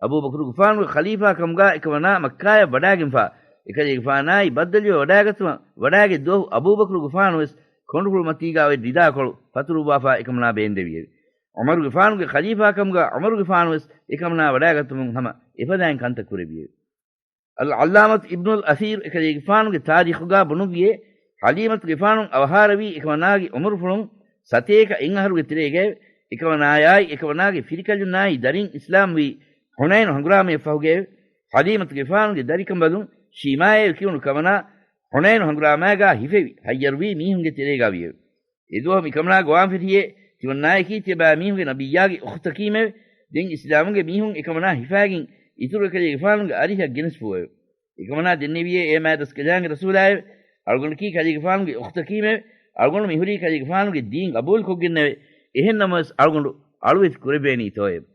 އަބޫބަކުރުގެފާނުގެ ޚަލީފާކަމުގާ އެކަމަނާ މައްކާޔަށް ވަޑާގެންފާ، އެކަލޭގެފާނާއި ބައްދަލުވެ ވަޑާގަތުމަށް ވަޑާގެ ދުވަހު އަބޫބަކުރުގެފާނުވެސް ކޮނޑުފުޅު މަތީގާ އޮތް ރިދާކޮޅު ފަތުރުއްވާފާ އެކަމަނާ ބޭންދެވިއެވެ. ޢުމަރުގެފާނުގެ ޚަލީފާކަމުގާ ޢުމަރުގެފާނުވެސް އެކަމަނާ ވަޑާގަތުމުން ހަމަ އެފަދައިން ކަންތައް ކުރެއްވިއެވެ. އަލްޢައްލާމަތު އިބްނުލް އަސީރު އެކަލޭގެފާނުގެ ތާރީޚުގާ ބުނުއްވިއޭ، ޙަލީމަތުގެފާނު އަވަހާރަވީ އެކަމަނާގެ ޢުމުރުފުޅުން ސަތޭކަ އެއް އަހަރުގެ ތެރޭގައެވެ. އެކަމަނާޔާއި އެކަމަނާގެ ފިރިކަލުންނާއި ދަރިން އިސްލާމްވީ ޙުނައިނު ހަނގުރާމަޔަށްފަހުގައެވެ. ޙަލީމަތުގެފާނުގެ ދަރިކަނބަލުން ޝީމާއޭ ކިޔުނު ކަމަނާ ޙުނައިނު ހަނގުރާމާގާ ހިފެވި ހައްޔަރުވީ މީހުންގެ ތެރޭގާވިއެވެ. އެދުވަހު މިކަމަނާ ގޮވާން ފެށިއޭ، ތިމަންނާއަކީ ތިޔަބައިމީހުންގެ ނަބިއްޔާގެ އުޚްތަކީމެވެ. ދެން އިސްލާމުގެ މީހުން އެކަމަނާ ހިފާގެން އިތުރު އެކަލޭގެފާނުގެ އަރިހަށް ގެނެސްފޫއެވެ. އެކަމަނާ ދެންނެވިއޭ އޭ މާތްރަސްކަލާނގެ ރަސޫލާއެވެ. އަޅުގަނޑަކީ ކަލޭގެފާނުގެ އުޚްތަކީމެވެ. އަޅުގަނޑު މިހުރީ ކަލޭގެފާނުގެ ދީން ގަބޫލުކޮށްގެންނެވެ. އެހެން ނަމަވެސް އަޅުގަނޑު އަޅުވެތި ކުރެއްވޭނީތޯއެވެ.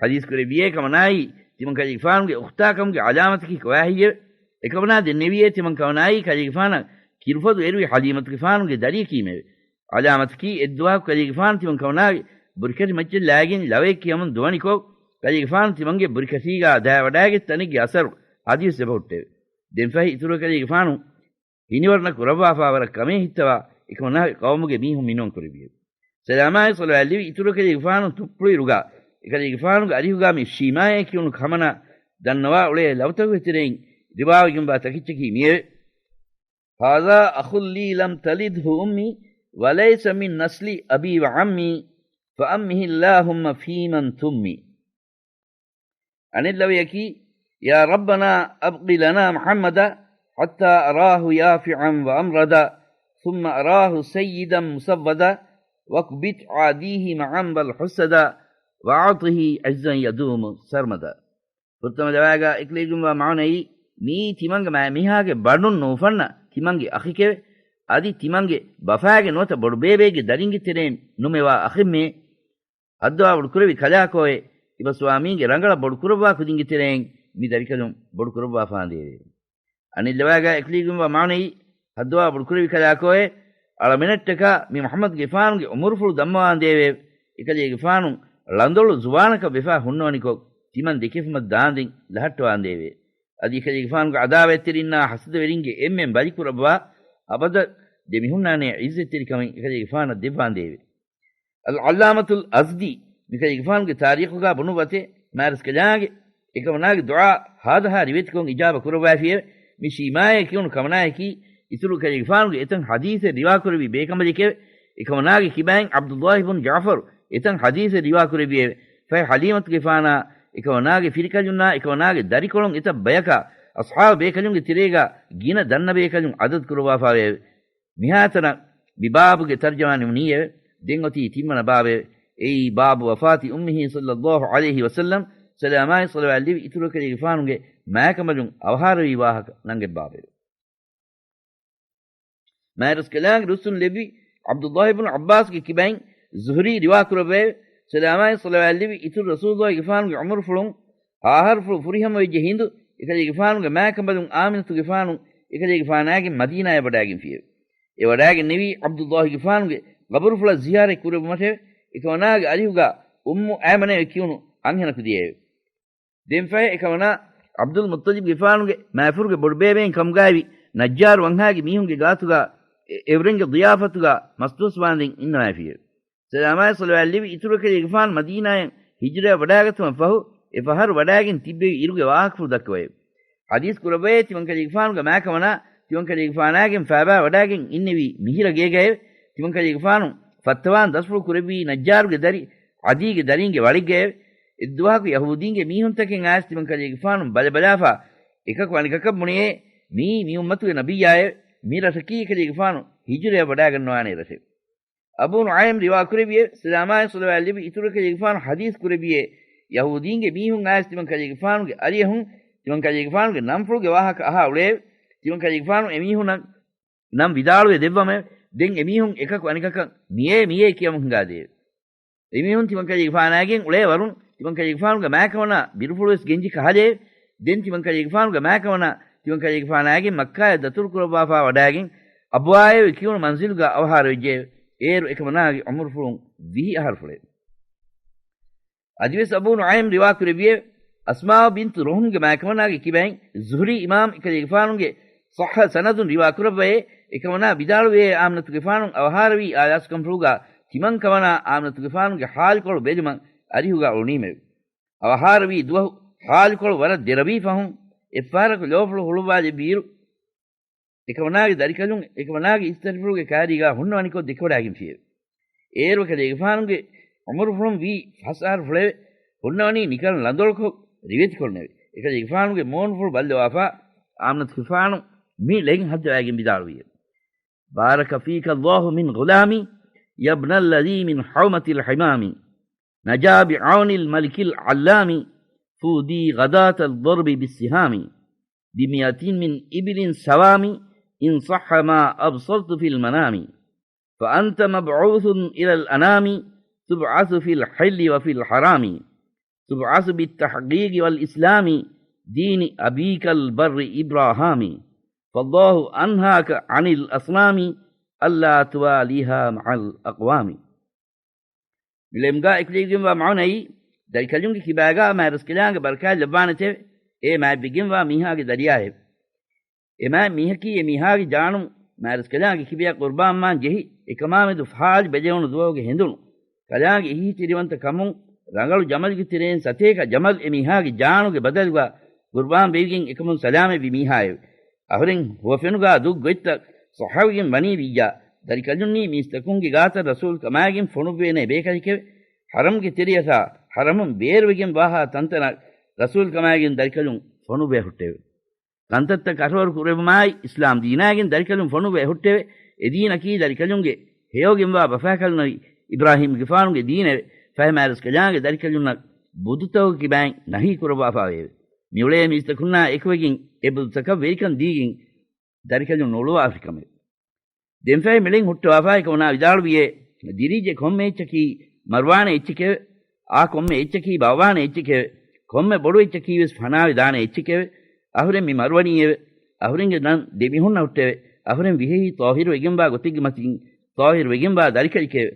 ޙަދީޘް ކުރެއްވިއޭ ކަމަނާއީ ތިމަން ކަލޭގެފާނުގެ އުޚްތާކަމުގެ ޢަލާމަތަކީ ކޮބާހެއްޔެވެ؟ އެކަމަނާ ދެންނެވިއޭ ތިމަން ކަމަނާއީ ކަލޭގެފާނަށް ކިރުފޮދު އެރުވި ޙަލީމަތުގެފާނުގެ ދަރިޔަކީމެވެ. ޢަލާމަތަކީ އެއްދުވަހަކު ކަލޭގެފާނު ތިމަން ކަމަނާގެ ބުރިކަށި މައްޗަށް ލާގެން ލަވައެއް ކިޔަމުން ދުވަނިކޮށް، ކަލޭގެފާނު ތިމަންގެ ބުރިކަށީގާ ދާވަޑާގެ ތަނެއްގެ އަސަރު ޙަދީޘް އެބަހުއްޓެވެ. ދެންފަހެ އިތުރު ކަލޭގެފާނު ހިނިވަރުނަ ކުރައްވާފާވަރަށް ކަމޭހިއްތަވާ އެކަމަނާގެ ޤައުމުގެ މީހުން މިނޫން ކުރެއްވިއެވެ. ސަލާމާއި ޞަލަވާތްލެވި އިތުރު ކަލޭގެފާނު ތުއްޕުޅުއިރުގާ އެކަލޭގެފާނުގެ އަރިހުގާ މި ޝީމާއޭ ކިޔުނު ކަމަނާ ދަންނަވާ އުޅޭ ލަވަތަކުގެ ތެރެއިން ރިވާވެގެންވާ ތަކެއްޗަކީ މިއެވެ. هذا أخ لي لم تلده أمي وليس من نسل أبي وعمي فأمه اللهم فيمن تمي. އަނެއް ލަވަޔަކީ، يا ربنا أبق لنا محمدا حتى أراه يافعا وأمردا، ثم أراه سيدا مسودا، واكبت عاديه معا والحسدا، وأعطه عزا يدوم سرمدا. ފުރަތަމަ ލަވައިގާ އެކުލެވިގެންވާ މާނައީ، މިއީ ތިމަންގެ މާތް މީހާގެ ބަނޑުން ނުއުފަންނަ ތިމަންގެ އަޚެކެވެ. އަދި ތިމަންގެ ބަފާގެ ނުވަތަ ބޮޑުބޭބެއެއްގެ ދަރިންގެ ތެރެއިން ނުމެވާ އަޚެއްމެ. ހައްދަވާ ބޮޑުކުރެވި ކަލާކޯއޭ، އިބަ ސްވާމީގެ ރަނގަޅަށް ބޮޑުކުރައްވާ ކުދިންގެ ތެރެއިން މި ދަރިކަލުން ބޮޑުކުރައްވާފާނދޭވެ. އަނެއް ލަވައިގާ އެކުލެވިގެންވާ މާނައީ، ހައްދަވާ ބޮޑުކުރެވި ކަލާކޯއޭ، އަޅަމެނަށްޓަކާ މި މުޙައްމަދުގެފާނުގެ ޢުމުރުފުޅު ދަންމަވާނދޭވެ. އެކަލޭގެފާނު ޅަނދޮޅު ޒުވާނަކަށް ވެފާ ހުންނަވަނިކޮށް، ތިމަން ދެކެފުމަށް ދާންދެން ލަހައްޓަވާނދޭވެ. އަދި އެކަލޭގެފާނުގެ ޢަދާވާތްތެރިންނާ ޙަސަދަވެރިންގެ އެންމެން ބަލިކުރައްވާ، އަބަދަށް ދެމިހުންނާނޭ ޢިއްޒަތްތެރިކަމެއް އެކަލޭގެފާނަށް ދެއްވާނދޭވެ. އަލްޢައްލާމަތުލް އަޒްދީ މިކަލޭގެފާނުގެ ތާރީޚުގާ ބުނުއްވަތޭ، މާތްރަސްކަލާނގެ އެކަމަނާގެ ދުޢާ ހާދަހާ ރިވެތިކޮށް އިޖާބަ ކުރައްވައިފިއެވެ. މި ޝީމާއޭ ކިޔުނު ކަމަނާޔަކީ، އިތުރު ކަލޭގެފާނުގެ އެތައް ޙަދީޘެއް ރިވާކުރެއްވި ބޭކަނބަލެކެވެ. އެކަމަނާގެ ކިބައިން ޢަބްދުﷲ ބުން ޖަޢުފަރު އެތައް ޙަދީޘެއް ރިވާކުރެއްވިއެވެ. ފަހެ ޙަލީމަތުގެފާނާ، އެކަމަނާގެ ފިރިކަލުންނާ، އެކަމަނާގެ ދަރިކޮޅުން އެތައް ބަޔަކާ، އަޞްޙާބު ބޭކަލުންގެ ތެރޭގާ ގިނަ ދަންނަ ބޭކަލުން ޢަދަދު ކުރައްވާފާވެއެވެ. މިހާތަނަށް މި ބާބުގެ ތަރްޖަމާ ނިމުނީއެވެ. ދެން އޮތީ ތިންވަނަ ބާބެވެ. އެއީ ބާބު ވަފާތި އުއްމިހީ ޞައްލައްލާހު ޢަލައިހި ވަސައްލަމް ސަލާމާއި ޞަލަވާތް ލެވި އިތުރު އެކަލޭގެފާނުގެ މާކަނބަލުން އަވަހާރަވި ވާހަކަ ނަންގަތް ބާބެވެ. މާތްރަސްކަލާނގެ ރުއްސުން ލެއްވި ޢަބްދުﷲ ބިން ޢައްބާސްގެ ކިބައިން ޒުހުރީ ރިވާ ކުރައްވައެވެ. ސަލާމާއި ޞަލަވާތް ލެވި އިތުރު ރަސޫލުﷲގެފާނުގެ ޢުމުރުފުޅުން އަހަރުފުޅު ފުރިހަމަވެއްޖެ ހިނދު އެކަލޭގެފާނުގެ މާކަނބަލުން އާމިނަތުގެފާނު އެކަލޭގެފާނާގެން މަދީނާޔަށް ވަޑާގެންފިއެވެ. އެ ވަޑާގެންނެވީ ޢަބްދުﷲގެފާނުގެ ގަބުރުފުޅަށް ޒިޔާރަތް ކުރެއްވުމަށެވެ. އެކަމަނާގެ އަރިހުގަ އުއްމު އައިމަނެވެ ކިޔުނު އަންހެނަކު ދިޔައެވެ. ދެންފަހެ އެކަމަނާ ޢަބްދުލް މުއްޠަލިބްގެފާނުގެ މާފުރުގެ ބޮޑުބޭބެއިން ކަމުގައިވި ނައްޖާރު ވަންހާގެ މީހުންގެ ގާތުގަ އެ-، އެއުރެންގެ ޟިޔާފަތުގަ މަސްދުވަސްވާންދެން އިންނަވައިފިއެވެ. ސަލާމާއި ޞަލަވާތް ލެވި އިތުރު އެކަލޭގެފާނު މަދީނާޔަށް ހިޖުރަޔަށް ވަޑާގަތުމަށް ފަހު، އެ ފަހަރު ވަޑާގެން ތިއްބެވި އިރުގެ ވާހަކަފުޅު ދައްކަވައެވެ. ޙަދީޘް ކުރައްވައޭ ތިމަންކަލޭގެފާނުގެ މާކަމަނާ ތިމަންކަލޭގެފާނާގެން ފާބާ ވަޑާގެން އިންނެވީ މިހިރަ ގޭގައެވެ. ތިމަންކަލޭގެފާނު ފައްތަވާން ދަސްފުޅު ކުރެއްވީ ނައްޖާރުގެ ދަރި ޢަދީގެ ދަރީންގެ ވަޅެއްގައެވެ. އެއްދުވަހަކު ޔަހޫދީންގެ މީހުންތަކެއް އައިސް ތިމަންކަލޭގެފާނު ބަލަބަލާފަ އެކަކު އަނެކަކަށް ބުނެޔޭ، މިއީ މި އުއްމަތުގެ ނަބިއްޔާއެވެ. މި ރަށަކީ އެކަލޭގެފާނު ހިޖުރަޔަށް ވަޑާގަންނަވާނޭ ރަށެވެ. އަބޫ ނުޢައިމް ރިވާ ކުރެއްވިއެވެ. ސަލާމާއި ޞަލަވާތް ލެއްވި އިތުރު އެކަލޭގެފާނު ޙަދީޘް ކުރެއްވިއޭ، ޔަހޫދީންގެ މީހުން އައިސް ތިމަންކަލޭގެފާނުގެ އަރިއަހުން ތިމަންކަލޭގެފާނުގެ ނަންފުޅުގެ ވާހަކަ އަހާ އުޅެއެވެ. ތިމަންކަލޭގެފާނު އެމީހުންނަށް ނަން ވިދާޅުވެ ދެއްވަމެވެ. ދެން އެމީހުން އެކަކު އަނެކަކަށް މިއޭ މިއޭ ކިޔަމުން ހިނގާދެއެވެ. އެމީހުން ތިމަންކަލޭގެފާނާގެން އުޅޭ ވަރުން ތިމަންކަލޭގެފާނުގެ މާކަމަނާ ބިރުފުޅުވެސް ގެންޖި ކަހަލައެވެ. ދެން ތިމަންކަލޭގެފާނުގެ މާކަމަނާ ތިމަންކަލޭގެފާނާގެން މައްކާޔަށް ދަތުރު ކުރައްވާފާ ވަޑާގެން އަބްވާއެވެ ކިޔުނު މަންޒިލުގަ އަވަހާރަވެއްޖެއެވެ. އޭރު އެކަމަނާގެ ޢުމުރުފުޅުން ވިހި އަހަރުފުޅެވެ. އަދިވެސް އަބޫ ނުޢައިމް ރިވާ ކުރެއްވިއެވެ. އަސްމާއު ބިންތު ރުހުމްގެ މާކަމަނާގެ ކިބައިން ޒުހުރީ އިމާމް އެކަލޭގެފާނުގެ ޞައްޙަ ސަނަދުން ރިވާ ކުރައްވައޭ، އެކަމަނާ ވިދާޅުވިއޭ އާމިނަތުގެފާނު އަވަހާރަވީ އާޔާސްކަންފުޅުގަ ތިމަން ކަމަނާ އާމިނަތުގެފާނުގެ ޙާލުކޮޅު ބެލުމަށް އަރިހުގަ އުޅުނީމެވެ. އަވަހާރަވީ ދުވަހު ޙާލުކޮޅު ވަރަށް ދެރަވީ ފަހުން އެއްފަހަރަކު ލޯފުޅު ހުޅުވާލެއްވިއިރު، އެކަމަނާގެ ދަރިކަލުން އެކަމަނާގެ އިސްތަށިފުޅުގެ ކާރީގާ ހުންނަވަނިކޮށް ދެކެވަޑާގެންފިއެވެ. އޭރު އެކަލޭގެފާނުގެ ޢުމުރުފުޅުން ވީ ފަސް އަހަރު ފުޅެވެ. ހުންނަވަނީ ނިކަން ޅަނދޮޅުކޮށް ރިވެތިކޮށްނެވެ. އެކަލޭގެފާނުގެ މޫނުފުޅު ބައްލަވާފާ އާމިނަތުގެފާނު މި ޅެން ހައްދަވާގެން ވިދާޅުވިއެވެ. بارك فيك الله من غلامي، يا ابن الذي من حومة الحمام، نجا بعون الملك العلام، فودي غداة الضرب بالسهام، بمئة من إبل سوام، إن صح ما أبصرت في المنام، فأنت مبعوث إلى الأنام، تبعث في الحل وفي الحرام، تبعث بالتحقيق والإسلام، دين أبيك البر إبراهام، فالله أنهاك عن الأصنام، ألا تواليها مع الأقوام. މި ޅެމްގާ އެކުލެވިގެންވާ މަޢުނައީ، ދަރިކަލުންގެ ކިބާގާ މާތްރަސްކަލާނގެ ބަރަކާތް ލައްވާނެތެވެ. އެ މާތްވެގެންވާ މީހާގެ ދަރިޔާއެވެ. އެ މާތް މީހަކީ އެ މީހާގެ ޖާނުން މާތްރަސްކަލާނގެ ކިބަޔަށް ޤުރުބާންވާން ޖެހި، އެކަމާމެދު ފާޅި ބެލެވުނު ދުވަހުގެ ހެނދުނު ކަލާނގެ އިހިތިރިވަންތަ ކަމުން ރަނގަޅު ޖަމަލުގެ ތެރެއިން ސަތޭކަ ޖަމަލު އެ މީހާގެ ޖާނުގެ ބަދަލުގަ ޤުރުބާން ވެވިގެން އެކަމުން ސަލާމަތްވި މީހާއެވެ. އަހުރެން ހުވަފެނުގާ ދުށް ގޮތްތައް ޞައްޙަވެގެން ވަނީ ވިއްޔާ، ދަރިކަލުންނީ މީސްތަކުންގެ ގާތަށް ރަސޫލު ކަމާގެން ފޮނުއްވޭނޭ ބޭކަލެކެވެ. ޙަރަމްގެ ތެރެއަށާ ޙަރަމުން ބޭރުވެގެން ވާހާ ތަންތަނަށް ރަސޫލު ކަމާގެން ދަރިކަލުން ފޮނުއްވޭ ހުއްޓެވެ. ކަންތައްތައް ކަށަވަރު ކުރެއްވުމާއި، އިސްލާމް ދީނާގެން ދަރިކަލުން ފޮނުއްވޭ ހުއްޓެވެ. އެ ދީނަކީ ދަރިކަލުންގެ ހެޔޮވެގެންވާ ބަފާކަލުންނަވި އިބްރާހީމްގެފާނުގެ ދީނެވެ. ފަހެ މާތްރަސްކަލާނގެ ދަރިކަލުންނަށް ބުދުތަކުގެ ކިބައިން ނަހީ ކުރައްވާފާވެއެވެ. މިއުޅޭ މީސްތަކުންނާ އެކުވެގެން އެ ބުދުތަކަށް ވެރިކަން ދީގެން ދަރިކަލުން ނުއުޅުވާފިކަމެވެ. ދެންފަހެ މިޅެން ހުއްޓަވާފާ އެކަމަނާ ވިދާޅުވިއޭ، ދިރިއްޖެ ކޮންމެ އެއްޗަކީ މަރުވާނެ އެއްޗެކެވެ. އާ ކޮންމެ އެއްޗަކީ ބައްވާނެ އެއްޗެކެވެ. ކޮންމެ ބޮޑު އެއްޗަކީ ވެސް ފަނާވެ ދާނެ އެއްޗެކެވެ. އަހުރެން މި މަރުވަނީއެވެ. އަހުރެންގެ ނަން ދެ މީހުންނަށް ހުއްޓެވެ. އަހުރެން ވިހެހި ޠާހިރު ވެގެންވާ ގޮތެއްގެ މަތިން ޠާހިރު ވެގެންވާ ދަރިކަލެކެވެ.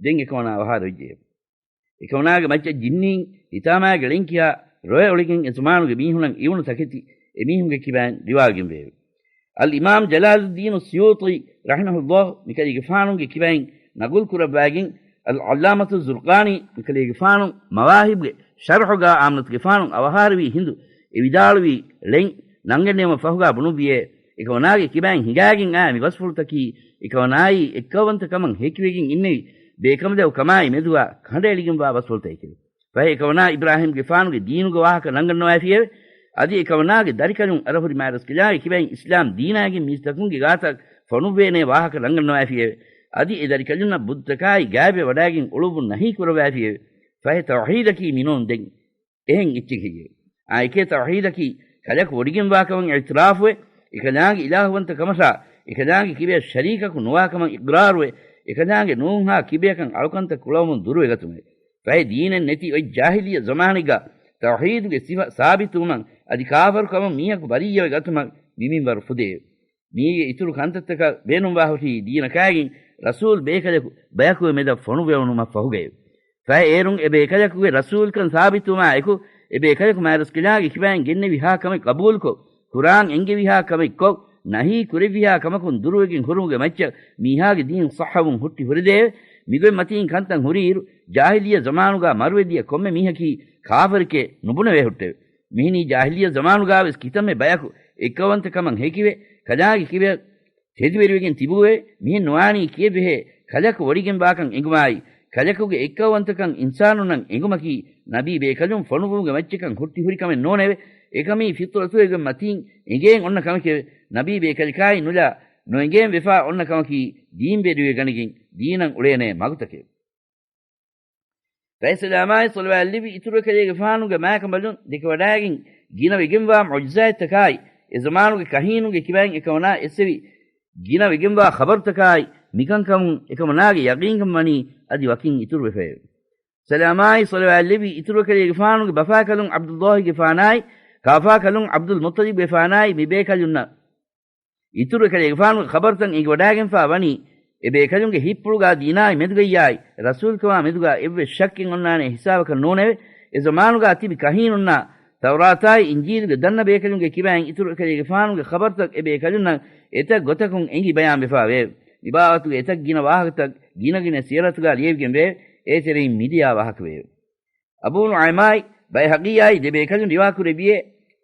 ދެން އެކަމަނާ އަވަހާރަވެއްޖެއެވެ. އެކަމަނާގެ މައްޗަށް ޖިންނީން ހިތާމައިގެ ޅެންކިޔާ ރޮއެ އޮޅިގެން އެ ޒުމާނުގެ މީހުނަށް އިވުނު ތަކެތި އެމީހުންގެ ކިބައިން ރިވާވެގެންވެއެވެ. އަލްއިމާމް ޖަލާލުއްދީނު ސިޔޫޠީ ރަޙިމަހުﷲ މިކަލޭގެފާނުގެ ކިބައިން ނަގުލް ކުރައްވާގެން، އަލްޢައްލާމަތު ޒުރްޤާނީ މިކަލޭގެފާނު މަވާހިބުގެ ޝަރްޙުގާ އާމިނަތުގެފާނު އަވަހާރަވީ ހިނދު އެ ވިދާޅުވި ޅެން ނަންގަންނެވުމަށް ފަހުގާ ބުނުއްވިއޭ، އެކަމަނާގެ ކިބައިން ހިނގާގެން އާ މި ބަސްފުޅުތަކީ އެކަމަނާއީ އެއްކައުވަންތަ ކަމަށް ހެކިވެގެން އިންނެވި ބޭކަމަލެއް ކަމާއި މެދުގާ ކަނޑައެޅިގެންވާ ބަސްފުޅުތަކެކެވެ. ފަހެ އެކަމަނާ އިބްރާހީމްގެފާނުގެ ދީނުގެ ވާހަކަ ނަންގަންނަވައިފިއެވެ. އަދި އެކަމަނާގެ ދަރިކަލުން އަރަހުރި މާތްރަސްކަލާނގެ ކިބައިން އިސްލާމް ދީނާގެން މީސްތަކުންގެ ގާތަށް ފޮނުއްވޭނޭ ވާހަކަ ނަންގަންނަވައިފިއެވެ. އަދި އެ ދަރިކަލުންނަށް ބުއްތަކާއި ގާތްވެ ވަޑާގެން އުޅުއްވުން ނަހީ ކުރައްވާފިއެވެ. ފަހެ ތައުޙީދަކީ މިނޫން ދެން އެހެން އެއްޗެއް ހެއްޔެވެ؟ އާ، އެކޭ ތައުޙީދަކީ ކަލަކު ވޮޑިގެންވާކަމަށް އިޢުތިރާފުވެ، އެކަލާނގެ އިލާހުވަންތަކަމަށާ، އެކަލާނގެ ކިބަޔަށް ޝަރީކަކު ނުވާކަމަށް އިޤްރާރުވެ، އެކަލާނގެ ނޫންހާ ކިބަޔަކަށް އަޅުކަންތައް ކުޅަވަމުން ދުރުވެގަތުމެވެ. ފަހެ ދީނެއް ނެތި އޮތް ޖާހިލިއްޔަ ޒަމާނެއްގަ ތައުޙީދުގެ ސިފަ ސާބިތުވުމަށް އަދި ކާފަރުކަމުން މީހަކު ބަރީއަވެ ގަތުމަށް މި މިންވަރު ފުދެއެވެ. މީގެ އިތުރު ކަންތައްތަކަށް ބޭނުންވާހުށީ ދީނަކާގެން ރަސޫލް ބޭކަލަކު ބަޔަކުގެ މެދަށް ފޮނުވެވުނުމަށް ފަހުގައެވެ. ފަހެ އޭރުން އެ ބޭކަލަކުގެ ރަސޫލްކަން ސާބިތުވުމާ އެކު، އެ ބޭކަލަކު މާތްރަސްކަލާނގެ ކިބައިން ގެންނެވިހާ ކަމެއް ޤަބޫލުކޮށް، ކުރާން އެންގެވިހާ ކަމެއް ކޮށް، ނަހީ ކުރެއްވިހާ ކަމަކުން ދުރުވެގެން ހުރުމުގެ މައްޗަށް މީހާގެ ދީން ޞައްޙަވުން ހުއްޓި ހުރެދެއެވެ. މިގޮތް މަތީން ކަންތައް ހުރިއިރު، ޖާހިލިއްޔަ ޒަމާނުގާ މަރުވެދިޔަ ކޮންމެ މީހަކީ ކާފަރެކޭ ނުބުނެވޭ ހުއްޓެވެ. މިހެނީ ޖާހިލިއްޔަ ޒަމާނުގާވެސް ކިތަންމެ ބަޔަކު އެއްކައުވަންތަކަމަށް ހެކިވެ، ކަލާނގެ ކިބަޔަށް ތެދުވެރިވެގެން ތިބޫއެވެ. މިހެން ނުވާނީ ކިއެއް ބެހޭ ކަލަކު ވޮޑިގެންވާކަން އެނގުމާއި، ކަލަކުގެ އެއްކައުވަންތަކަން އިންސާނުންނަށް އެނގުމަކީ ނަބީ ބޭކަލުން ފޮނުއްވުމުގެ މައްޗަކަށް ހުއްޓި ހުރި ކަމެއް ނޫނެވެ. އެކަމީ ފިޠުރަތުގެ މަތީން އެނގޭން އޮންނަ ކަމެކެވެ. ނަބީ ބޭކަލަކާއި ނުލާ ނުއެނގޭން ވެފާ އޮންނަ ކަމަކީ ދީންވެރިވެ ގަނެގެން ދީނަށް އުޅޭނޭ މަގުތަކެވެ. ފަހެ ސަލާމާއި ޞަލަވާތް ލެއްވި އިތުރު ކަލޭގެފާނުގެ މާކަނބަލުން ދެކެވަޑާގެން ގިނަ ވެގެންވާ މުޢުޖިޒާތްތަކާއި، އެ ޒަމާނުގެ ކަހީނުންގެ ކިބައިން އެކަމަނާ އެއްސެވި ގިނަ ވެގެންވާ ޚަބަރުތަކާއި، މިކަންކަމުން އެކަމަނާގެ ޔަޤީންކަން ވަނީ އަދި ވަކިން އިތުރުވެފައެވެ. ސަލާމާއި ޞަލަވާތް ލެއްވި އިތުރު ކަލޭގެފާނުގެ ބަފާކަލުން ޢަބްދުﷲގެފާނާއި، ކާފާކަލުން ޢަބްދުލް މުއްޠަލިބްގެފާނާއި މި ބޭކަލުންނަށް އިތުރު ކަލޭގެފާނުގެ ޚަބަރުތައް އެނގިވަޑާގެންފާ ވަނީ، އެ ބޭކަލުންގެ ހިތްޕުޅުގާ ދީނާއި މެދުގައްޔާއި، ރަސޫލްކަމާ މެދުގާ އެއްވެސް ޝައްކެއް އޮންނާނެ ހިސާބަކަށް ނޫނެވެ. އެ ޒަމާނުގާ ތިބި ކަހީނުންނާ، ތައުރާތާއި އިންޖީލުގެ ދަންނަ ބޭކަލުންގެ ކިބައިން އިތުރު ކަލޭގެފާނުގެ ޚަބަރުތައް އެ ބޭކަލުންނަށް އެތައް ގޮތަކުން އެނގި ބަޔާންވެފާވެއެވެ. މިބާވަތުގެ އެތައް ގިނަ ވާހަކަތައް ގިނަގިނަ ސިޔަރަތުގާ ލިޔެވިގެންވެއެވެ. އޭތެރެއިން މިދިޔާ ވާހަކަވެއެވެ. އަބޫ ނުޢައިމާއި ބައިހަޤީއާއި ދެބޭކަލުން ރިވާކުރެއްވިއޭ،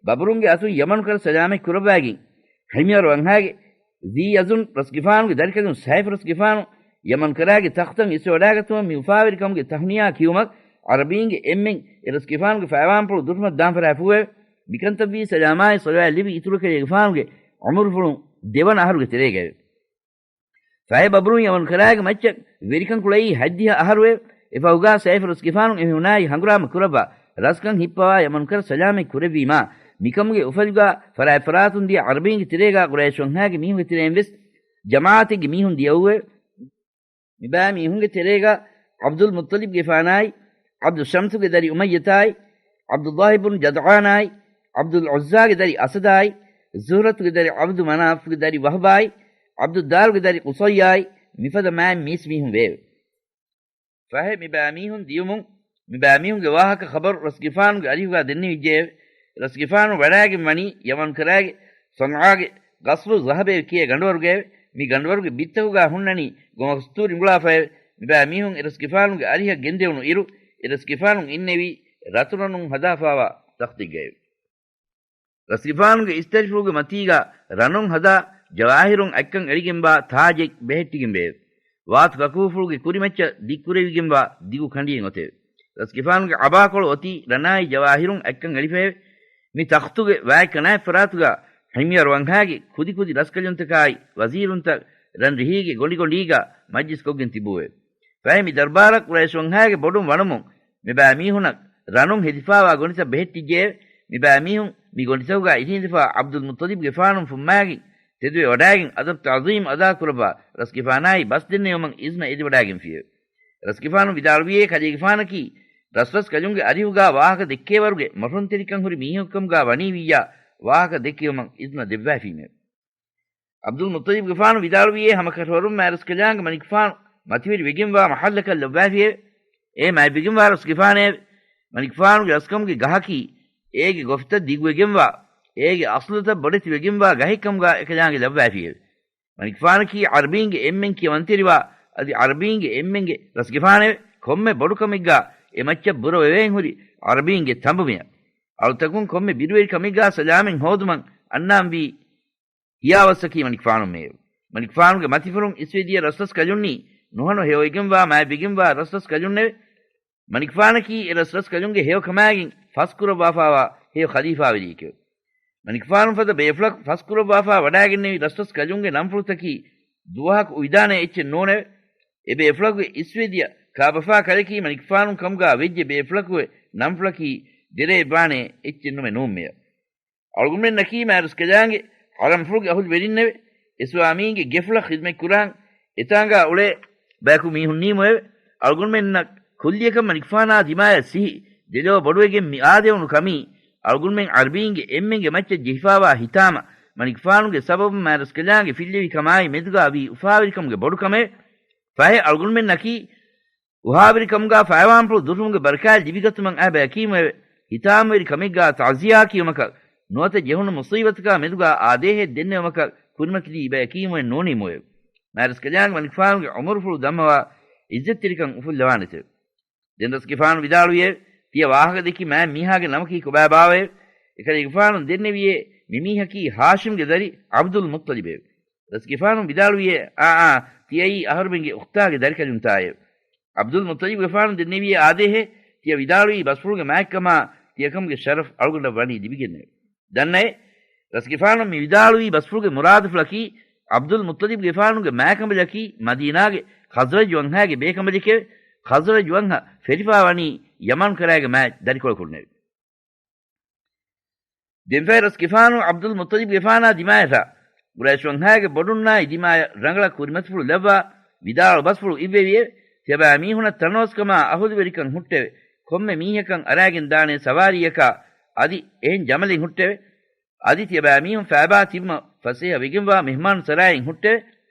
ބަބުރުންގެ އަތުން ޔަމަނުކަރަ ސަލާމަތް ކުރައްވާގެން، ހިމްޔަރު ވަންހާގެ ޒީ ޔަޒުން ރަސްގެފާނުގެ ދަރިކަލުން ސައިފު ރަސްގެފާނު ޔަމަނުކަރާގެ ތަޚްތަށް އިސްވެވަޑާގަތުމަށް މި އުފާވެރިކަމުގެ ތަހުނިޔާ ކިޔުމަށް ޢަރަބީންގެ އެންމެން އެ ރަސްގެފާނުގެ ފައިވާންޕުޅު ދުށުމަށް ދާން ފަރާފޫއެވެ. މިކަންތައްވީ ސަލާމާއި ޞަލަވާތް ލެއްވި އިތުރު ކަލޭގެފާނުގެ ޢުމުރުފުޅުން ދެވަނަ އަހަރުގެ ތެރޭގައެވެ. ފަހެ ބަބުރުން ޔަމަނުކަރާގެ މައްޗަށް ވެރިކަން ކުޅައީ ހަތްދިހަ އަހަރުއެވެ. އެފަހުގާ ސައިފު ރަސްގެފާނު އެމީހުނާއި ހަނގުރާމަ ކުރައްވާ ރަސްކަން ހިއްޕަވާ ޔަމަނުކަރަ ސަލާމަތް ކުރެއްވީމާ، މިކަމުގެ އުފަލުގާ ފަރާތްފަރާތުން ދިޔަ ޢަރަބީންގެ ތެރޭގާ ޤުރައިޝް ވަންހާގެ މީހުންގެ ތެރެއިން ވެސް ޖަމާޢަތެއްގެ މީހުން ދިޔައޫއެވެ. މިބާ މީހުންގެ ތެރޭގާ ޢަބްދުލް މުއްޠަލިބްގެފާނާއި، ޢަބްދު ޝަމްސުގެ ދަރި އުމައްޔަތާއި، ޢަބްދުﷲ ބުން ޖަދްޢާނާއި، ޢަބްދުލް ޢުއްޒާގެ ދަރި އަސަދާއި، ޒުހްރަތުގެ ދަރި ޢަބްދު މަނާފްގެ ދަރި ވަހްބާއި، ޢަބްދުއްދާރުގެ ދަރި ޤުޞައްޔާއި، މިފަދަ މާތް މީސްމީހުން ވެއެވެ. ފަހެ މިބާ މީހުން ދިޔުމުން، މިބާ މީހުންގެ ވާހަކަ ޚަބަރު ރަސްގެފާނުގެ އަރިހުގާ ދެންނެވިއްޖެއެވެ. ރަސްގެފާނު ވަޑާގެން ވަނީ ޔަމަންކަރާގެ ޞަންޢާގެ ޤަޞްރު ޒަހަބޭ ކިޔޭ ގަނޑުވަރުގައެވެ. މި ގަނޑުވަރުގެ ބިއްތަކުގާ ހުންނަނީ ގޮމަސް ތޫރި އުނގުޅާފައެވެ. މިބާ މީހުން އެ ރަސްގެފާނުގެ އަރިހަށް ގެންދެވުނު އިރު، އެ ރަސްގެފާނު އިންނެވީ ރަތުރަނުން ހަދާފާވާ ތަޚްތެއްގައެވެ. ރަސްގެފާނުގެ އިސްތަށިފުޅުގެ މަތީގާ ރަނުން ހަދާ ޖަވާހިރުން އަތްކަން އެޅިގެންވާ ތާޖެއް ބެހެއްޓިގެންވެއެވެ. ވާތު ކަކޫފުޅުގެ ކުރިމައްޗަށް ދިއްކުރެވިގެންވާ ދިގު ކަނޑިއެއް އޮތެވެ. ރަސްގެފާނުގެ ޢަބާކޮޅު އޮތީ ރަނާއި ޖަވާހިރުން އަތްކަން އެޅިފައެވެ. މި ތަޚްތުގެ ވާތްކަނާތް ފަރާތުގާ ހިމްޔަރު ވަންހާގެ ކުދިކުދި ރަސްކަލުންތަކާއި ވަޒީރުންތައް ރަން ރިހީގެ ގޮނޑިގޮނޑީގާ މަޖްލިސްކޮށްގެން ތިބޫއެވެ. ފަހެ މި ދަރްބާރަށް ޤުރައިޝް ވަންހާގެ ބޮޑުން ވަނުމުން މިބާ މީހުނަށް ރަނުން ހެދިފާވާ ގޮނޑިތައް ބެހެއްޓިއްޖެއެވެ. މިބާ މީހުން މި ގޮނޑިތަކުގާ އިށީނދެފާ ޢަބްދުލް މުއްޠަލިބްގެފާނުން ފުއްމާގެން ތެދުވެ ވަޑާގެން އަދަބު ތަޢުޒީމް އަދާކުރައްވާ ރަސްގެފާނާއި ބަސް ދެންނެވުމަށް އިޒްނަ އެދިވަޑާގެންފިއެވެ. ރަސްގެފާނު ވިދާޅުވިއޭ ކަލޭގެފާނަކީ ރަސްރަސް ކަލުންގެ އަރިހުގާ ވާހަކަ ދެއްކޭވަރުގެ މޮށުންތެރިކަން ހުރި މީހަކުކަމުގާ ވަނީ ވިއްޔާ ވާހަކަ ދެއްކެވުމަށް އިޒްނަ ދެއްވާފީމެވެ. ޢަބްދުލް މުއްޠަލިބްގެފާނު ވިދާޅުވިއޭ ހަމަކަށަވަރުން މާތްރަސްކަލާނގެ މަނިކުފާނު މަތިވެރި ވެގެންވާ މަޙައްލަކަށް ލައްވާފިއެވެ. އޭ މާތްވެގެންވާ ރަސްގެފާނެވެ. މަނިކުފާނުގެ ރަސްކަމުގެ ގަހަކީ އޭގެ ގޮފްތައް ދިގުވެގެންވާ، އޭގެ އަސްލުތައް ބޮޑެތިވެގެންވާ ގަހެއްކަމުގާ އެކަލާނގެ ލައްވާފިއެވެ. މަނިކުފާނަކީ ޢަރަބީންގެ އެންމެން ކިޔަވަންތެރިވާ އަދި ޢަރަބީންގެ އެންމެންގެ ރަސްގެފާނެވެ. ކޮންމެ ބޮޑުކަމެއްގާ އެ މައްޗަށް ބުރަވެވޭން ހުރި ޢަރަބީންގެ ތަނބުމެއަށް. އަޅުތަކުން ކޮންމެ ބިރުވެރިކަމެއްގާ ސަލާމަތް ހޯދުމަށް އަންނާންވީ ހިޔާވައްސަކީ މަނިކުފާނުމެއެވެ. މަނިކުފާނުގެ މަތިފުރުން އިސްވެދިޔަ ރަސްރަސް ކަލުންނީ ނުހަނު ހެޔޮވެގެންވާ މާތްވެގެންވާ ރަސްރަސް ކަލުންނެވެ. މަނިކުފާނަކީ އެ ރަސްރަސް ކަލުންގެ ހެޔޮ ކަމާގެން ފަސްކުރައްވާފާވާ ހެޔޮ ޚަލީފާވެރިއެކެވެ. މަނިކުފާނު ފަދަ ބޭފުޅަކު ފަސްކުރައްވާފާ ވަޑާގެންނެވި ރަސްރަސް ކަލުންގެ ނަންފުޅުތަކީ ދުވަހަކު އުވިދާނެ އެއްޗެއް ނޫނެވެ. އެ ބޭފުޅަކުގެ އިސްވެދިޔަ ކާބަފާ ކަލަކީ މަނިކުފާނު ކަމުގާ ވެއްޖެ ބޭފުޅަކުގެ ނަންފުޅަކީ ދެރައެއް ވާނެ އެއްޗެއް ނުމެ ނޫންމެޔަ. އަޅުގަނޑުމެންނަކީ މާރަސްކަލާނގެ އަޅަންފުޅުގެ އަހުލުވެރިންނެވެ. އެސްވާމީންގެ ގެފުޅަށް ޚިދުމަތްކުރާން އެތާނގާ އުޅޭ ބަޔަކު މީހުންނީމުއެވެ. އަޅުގަނޑުމެންނަށް ކުއްލިއަކަށް މަނިކުފާނާ ދިމާޔަށް ސިހި ދެލޯ ބޮޑުވެގެން މި އާދެވުނު ކަމީ، އަޅުގަނޑުމެން އަރަބީންގެ އެންމެންގެ މައްޗަށް ޖެހިފާވާ ހިތާމަ މަނިކުފާނުގެ ސަބަބުން މާރަސްކަލާނގެ ފިއްލެވި ކަމާއި މެދުގާ ވީ އުފާވެރިކަމުގެ ބޮޑުކަމެވެ. ފަހެ އަޅުގަނޑުމެންނަކީ އުހާވެރިކަމުގާ ފައިވާންފުޅު ދުށުމުގެ ބަރަކާތް ލިބިގަތުމަށް އައި ބަޔަކީމުއެވެ. ހިތާމަވެރި ކަމެއްގާ ތާޒިޔާ ކިޔުމަކަށް ނުވަތަ ޖެހުނު މުސީބަތަކާ މެދުގާ އާދޭހެއް ދެންނެވުމަކަށް ކުރިމަތިލީ ބަޔަކީމުއެއް ނޫނީމުއެވެ. މާރަސްކަލާނގެ މަނިކުފާނުގެ އުމުރުފުޅު ދަމަވާ އިއްޒަތްތެރިކަން އުފުއްލަވާނެތެވެ. ދެން ރަސްގެފާނު ވިދާޅުވިއެވެ. ތިޔަ ވާހަކަ ދެއްކި މާތް މީހާގެ ނަމަކީ ކޮބާބާވައެވެ؟ އެކަލޭގެފާނު ދެންނެވިއޭ މި މީހަކީ ހާޝިމްގެ ދަރި ޢަބްދުލް މުއްޠަލިބެވެ. ރަސްގެފާނު ވިދާޅުވިއޭ އާ އާ ތިޔައީ އަހަރުމެންގެ އުޚްތާގެ ދަރިކަލުންތާއެވެ. ޢަބްދުލް މުއްޠަލިބްގެފާނު ދެންނެވިއޭ އާދޭހޭ ތިޔަ ވިދާޅުވީ ބަސްފުޅުގެ މާތްކަމާ ތިޔަކަމުގެ ޝަރަފް އަޅުގަނޑަށް ވަނީ ލިބިގެންނެވެ. ދަންނައޭ، ރަސްގެފާނު މި ވިދާޅުވީ ބަސްފުޅުގެ މުރާދުފުޅަކީ، ޢަބްދުލް މުއްޠަލިބްގެފާނުގެ މާކަނބަލަކީ މަދީނާގެ ޚަޒްރަޖް ވަންހާގެ ބޭކަނބަލެކެވެ. ޚަޒްރަޖް ވަންހަ ފެރިފާވަނީ ޔަމަން ކަރައިގެ މާތް ދަރިކޮޅަކުންނެވެ. ދެންފަހެ ރަސްގެފާނު ޢަބްދުލް މުއްޠަލިބްގެފާނާ ދިމާޔަށާ، ޤުރައިޝް ވަންހާގެ ބޮޑުންނާއި ދިމާޔަށް ރަނގަޅަށް ކުރިމަތިފުޅު ލައްވާ، ވިދާޅު ބަސްފުޅު އިއްވެވިއެވެ. ތިޔަބައިމީހުނަށް ތަނަވަސްކަމާ އަހުލުވެރިކަން ހުއްޓެވެ. ކޮންމެ މީހަކަށް އަރާގެން ދާނެ ސަވާރީއަކާ އަދި އެހެން ޖަމަލެއް ހުއްޓެވެ. އަދި ތިޔަބައިމީހުން ފައިބާ ތިބުމަށް ފަސޭހަ ވެގެންވާ މެހްމާނު ސަރާއިން ހުއްޓެވެ.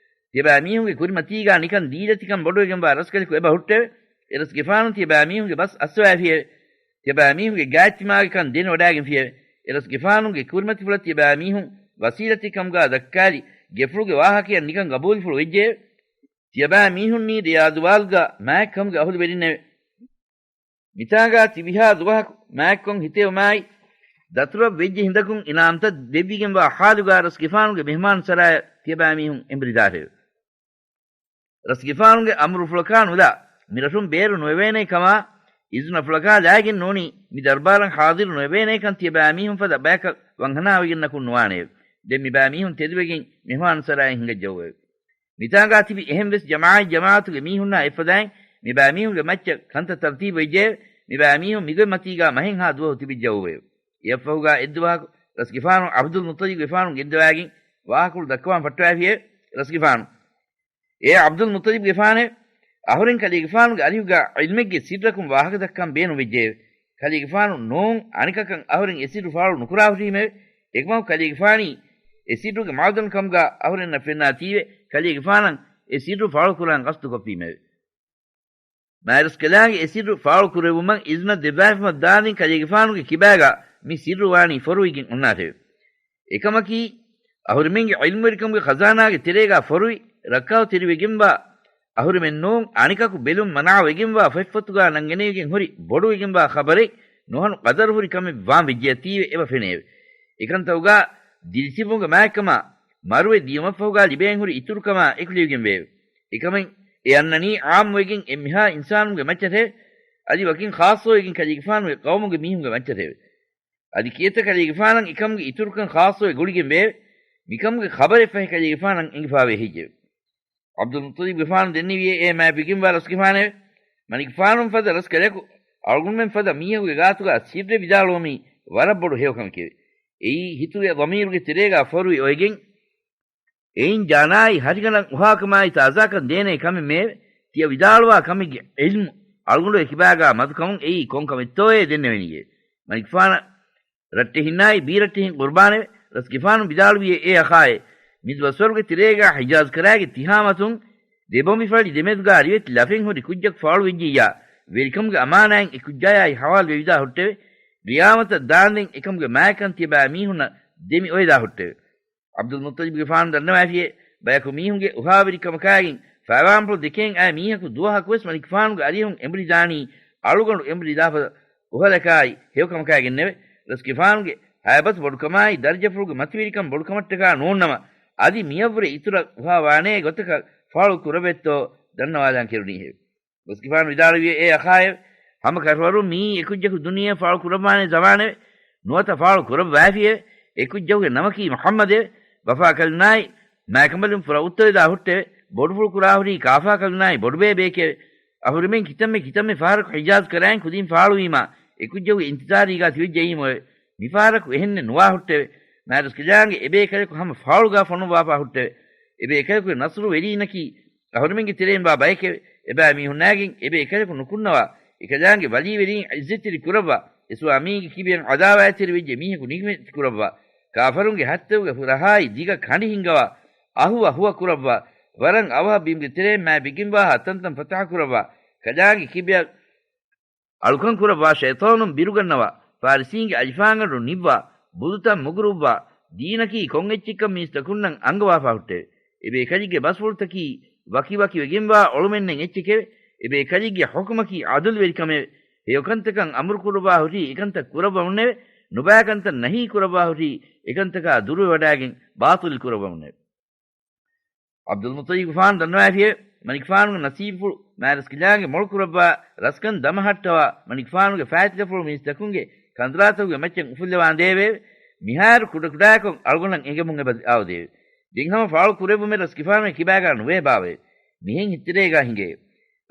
ތިޔަބައިމީހުންގެ ކުރިމަތީގާ ނިކަން ދީލަތިކަން ބޮޑުވެގެންވާ ރަސްކަލަކު އެބަ ހުއްޓެވެ. އެ ރަސްގެފާނު ތިޔަބައިމީހުންގެ ބަސް އައްސަވައިފިއެވެ. ތިޔަބައިމީހުންގެ ގާތްތިމާގެކަން ދެނެވަޑައިގެންފިއެވެ. އެ ރަސްގެފާނުގެ ކުރިމަތިފުޅަށް ތިޔަބައިމީހުން ވަސީލަތީ ކަމުގާ ދައްކާލި ގެފުޅުގެ ވާހަކަޔަށް ނިކަން ގަބޫލުފުޅު ވެއްޖެއެވެ. ތިޔަބައިމީހުންނީ ރިޔާދުވާލުގާ މާތްކަމުގެ އަހުލުވެރިންނެވެ. މިތާނގާ ތިބިހާ ދުވަހަކު މާތްކޮށް ހިތެއުމާއި، ދަތުރަށް ވެއްޖެ ހިނދަކުން އިނާމްތައް ދެއްވިގެންވާ ޙާލުގާ ރަސްގެފާނުގެ މެހްމާން ސަރާޔަށް ތިޔަބައިމީހުން އެނބުރިދާށެވެ. ރަސްގެފާނުގެ އަމުރުފުޅަކާ ނުލާ، މިރަށުން ބޭރު ނުވެވޭނޭ ކަމާ، އިޒުނަފުޅަކާ ލާގެން ނޫނީ، މި ދަރްބާރަށް ޙާޟިރު ނުވެވޭނޭކަން ތިޔަބައިމީހުން ފަދަ ބަޔަކަށް ވަންހަނާވެގެންނަކުން ނުވާނެއެވެ. ދެން މިބައިމީހުން ތެދުވެގެން މެހްމާން ސަރާއިން ހިނގައްޖައުއެވެ. މިތާނގާ ތިބި އެހެން ވެސް ޖަމާޢަތް ޖަމާޢަތުގެ މީހުންނާ އެއްފަދައިން މިބައިމީހުންގެ މައްޗަށް ކަންތައް ތަރުތީބު ވެއްޖެއެވެ. މިބައިމީހުން މިގޮތް މަތީގާ މަހެއްހާ ދުވަހު ތިބިއްޖައުއެވެ. އެއަށްފަހުގާ އެއްދުވަހަކު ރަސްގެފާނު ޢަބްދުލް މުއްޠަލިބްގެފާނު ގެންދަވާގެން ވާހަކަފުޅު ދައްކަވާން ފައްޓަވައިފިއެވެ. ރަސްގެފާނު އޭ ޢަބްދުލް މުއްޠަލިބްގެފާނޭ، އަހުރެން ކަލޭގެފާނުގެ އަރިހުގާ ޢިލްމެއްގެ ސިއްރަކުން ވާހަކަ ދައްކަން ބޭނުން ވެއްޖެއެވެ. ކަލޭގެފާނު ނޫން އަނެކަކަށް އަހުރެން އެ ސިއްރު ފާޅު ނުކުރާ ހުރީމެވެ. އެކަމަކު ކަލޭގެފާނީ އެ ސިއްރުގެ މަޢުދަން ކަމުގާ އަހުރެންނަށް ފެންނާތީވެ، ކަލޭގެފާނަށް އެ ސިއްރު ފާޅުކުރާން ގަސްތުކޮށްފީމެވެ. މާރަސްކަލާނގެ އެ ސިއްރު ފާޅު ކުރެއްވުމަށް އިޒުނަށް ދެއްވާފަމަށް ދާނދެން ކަލޭގެފާނުގެ ކިބާގާ މި ސިއްރު ވާނީ ފޮރުވިގެން އޮންނާށެވެ. އެކަމަކީ، އަހުރެމެންގެ ޢިލްމުވެރިކަމުގެ ޚަޒާނާގެ ތެރޭގާ ފޮރުވި، ރައްކާތެރިވެގެންވާ، އަހުރެމެން ނޫން އަނެކަކު ބެލުން މަނާވެގެންވާ ފޮތްފޮތުގާ ނަންގަނެވިގެން ހުރި ބޮޑުވެގެންވާ ޚަބަރެއް ނުހަނު ޤަދަރު ހުރި ކަމެއް ވާން ވެއްޖެއަތީވެ އެބަ ފެނެއެވެ. އެކަންތައުގާ ދިރިތިބުމުގެ މާތްކަމާ މަރުވެ ދިޔުމަށްފަހުގާ ލިބޭން ހުރި އިތުރުކަމާ އެކުލެވިގެންވެއެވެ. އެކަމެއް އެ އަންނަނީ ޢާއްމުވެގެން އެންމެހާ އިންސާނުންގެ މައްޗަށެވެ. އަދި ވަކިން ޚާއްޞަވެގެން ކަލޭގެފާނުގެ ޤައުމުގެ މީހުންގެ މައްޗަށެވެ. އަދި ކިއެއްތަ ކަލޭގެފާނަށް އެކަމުގެ އިތުރުކަން ޚާއްޞަވެ ގުޅިގެން ވެއެވެ. މިކަމުގެ ޚަބަރެއް ފަހެ ކަލޭގެފާނަށް އެނގިފާވޭ ހެއްޔެވެ؟ ޢަބްދުލް މުއްޠަލިބްގެފާނު ދެންނެވިއޭ އޭ މާތްވެގެންވާ ރަސްގެފާނެވެ. މަނިކުފާނުން ފަދަ ރަސްކަލަކު އަޅުގަނޑުމެން ފަދަ މީހަކުގެ ގާތުގާ ސިއްރެއް ވިދާޅުވުމީ ވަރަށް ބޮޑު ހެޔޮކަމެކެވެ. އެއީ ހިތުގެ ޟަމީރުގެ ތެރޭގާ ފޮރުވި އޮވެގެން، އެއިން ޖާނާއި ހަށިގަނޑަށް އުހާކަމާއި ތާޒާކަން ދޭނޭ ކަމެއްމެއެވެ. ތިޔަ ވިދާޅުވާ ކަމެއްގެ ޢިލްމު އަޅުގަނޑުގެ ކިބާގާ މަދުކަމުން އެއީ ކޮން ކަމެއްތޯއޭ ދެންނެވެނީއެވެ. މަނިކުފާނަށް ރައްޓެހިންނާއި ބީރައްޓެހިން ޤުރުބާނެވެ. ރަސްގެފާނު ވިދާޅުވިއޭ އޭ އަޚާއޭ، މި ދުވަސްވަރުގެ ތެރޭގާ ޙިޖާޒް ކަރާގެ ތިހާމަތުން ދެބޮނބިފަޅި ދެމެދުގާ ރިވެތި ލަފެއް ހުރި ކުއްޖަކު ފާޅުވެއްޖިއްޔާ، ވެރިކަމުގެ އަމާނާތް އެ ކުއްޖާޔާއި ޙަވާލުވެވިދާ ހުއްޓެވެ. ޤިޔާމަތަށް ދާންދެން އެކަމުގެ މާތްކަން ތިޔަބައިމީހުންނަށް ދެމި އޮވެދާ ހުއްޓެވެ. ޢަބްދުލް މުއްޠަލިބްގެފާނު ދަންނަވައިފިއޭ، ބަޔަކު މީހުންގެ އުހާވެރިކަމަކާގެން ފައިވާންފުޅު ދެކެން އައި މީހަކު ދުވަހަކުވެސް މަނިކުފާނުގެ އަރިހުން އެނބުރިދާނީ އަޅުގަނޑު އެނބުރިދާފަދަ އުހަލަކާއި ހެޔޮކަމަކާގެންނެވެ. ރަސްގެފާނުގެ ހައިބަތު ބޮޑުކަމާއި ދަރަޖަފުޅުގެ މަތިވެރިކަން ބޮޑުކަމަށްޓަކާ ނޫންނަމަ، އަދި މިޔަށްވުރެ އިތުރަށް އުހާވާނޭ ގޮތަކަށް ފާޅު ކުރެވޭތޯ ދަންނަވާލާން ކެރުނީހެވެ. ރަސްގެފާނު ވިދާޅުވިއޭ އޭ އަޚާއެވެ. ހަމަ ކަށަވަރުން މިއީ އެކުއްޖަކު ދުނިޔެއަށް ފާޅު ކުރައްވާނޭ ޒަމާނެވެ. ނުވަތަ ފާޅު ކުރައްވައިފިއެވެ. އެކުއްޖަކުގެ ނަމަކީ މުޙައްމަދެވެ. ވަފާކަލުންނާއި މާކަނބަލުން ފުރަ އުއްތަވެދާ ހުއްޓެވެ. ބޮޑުފުޅު ކުރާ ހުރީ ކާފާ ކަލުނާއި ބޮޑުބޭބެއެކެވެ. އަހުރެމެން ކިތަންމެ ކިތަންމެ ފަހަރަކު ޙިޖާޒް ކަރައިން ކުދިން ފާޅުވީމާ، އެކުއްޖަކުގެ އިންތިޒާރީގާ ތިބެއްޖައީމުއެވެ. މިފަހަރަކު އެހެންނެއް ނުވާ ހުއްޓެވެ. މާތްރަސްކަލާނގެ އެބޭކަލަކު ހަމަ ފާޅުގާ ފޮނުއްވާފާ ހުއްޓެވެ. އެބޭކަލަކުގެ ނަޞްރު ވެރީންނަކީ އަހުރެމެންގެ ތެރެއިން ވާ ބައެކެވެ. އެބައިމީހުންނާގެން އެބޭކަލަކު ނުކުންނަވާ، އެކަލާނގެ ވަލީވެރީން ޢިއްޒަތްތެރި ކުރައްވާ، އެސުވާމީގެ ކިބައިން ޢަދާވާތްތެރި ވެއްޖެ މީހަކު ނިކަމެތި ކުރައްވާ، ކާފަރުންގެ ހައްތަކުގެ ފުރަހާއި ދިގަ ކަނޑި ހިންގަވާ، އަހުވަ ހުވަ ކުރައްވާ، ވަރަށް އަވަހަށް ބިމުގެ ތެރެއިން މާތް ބިގިންވާހާ ތަންތަން ފަތަޙަ ކުރައްވާ، ކަލާނގެ ކިބައިން އަޅުކަން ކުރައްވާ، ޝައިޠާނުން ބިރުގަންނަވާ، ފާރިސީންގެ އަލިފާންގަނޑު ނިއްވާ، ބުދުތައް މުގުރުއްވާ، ދީނަކީ ކޮން އެއްޗެއްކަން މީސްތަކުންނަށް އަންގަވާފާ ހުއްޓެވެ. އެބޭކަލެއްގެ ބަސްފުޅުތަކީ ވަކިވަކިވެގެންވާ އޮޅުމެއްނެތް އެއްޗެކެވެ. އެބޭކަލެއްގެ ޙުކުމަކީ ޢަދުލުވެރިކަމެވެ. ހެޔޮކަންތަކަށް އަމުރުކުރައްވާ ހުރީ އެކަންތައް ކުރައްވަމުންނެވެ. ނުބައިކަންތައް ނަހީ ކުރައްވާ ހުރީ އެކަންތަކާ ދުރުވެވަޑާގެން ބާޠިލް ކުރައްވަމުންނެވެ. ޢަބްދުލްމުޠަލިބުގެފާނު ދަންނަވައިފިއެވެ. މަނިކުފާނުގެ ނަސީބުފުޅު މާތްރަސްކަލާނގެ މޮޅުކުރައްވާ، ރަސްކަން ދަމަހައްޓަވާ، މަނިކުފާނުގެ ފާތިލަފުޅު މީސްތަކުންގެ ކަނދުރާތަކުގެ މައްޗަށް އުފުއްލަވާނދޭވެއެވެ. މިހާރު ކުޑަކުޑައިކޮށް އަޅުގަނޑަށް އެނގެމުން އެބަ އާވަދޭވެ. ދެން ހަމަ ފާޅު ކުރެއްވުމެއް ރަސްގެފާނުގެ ކިބާގާ ނުވޭ ބާވައެވެ. މިހެން ހިތްތެރޭގާ ހިނގައެވެ.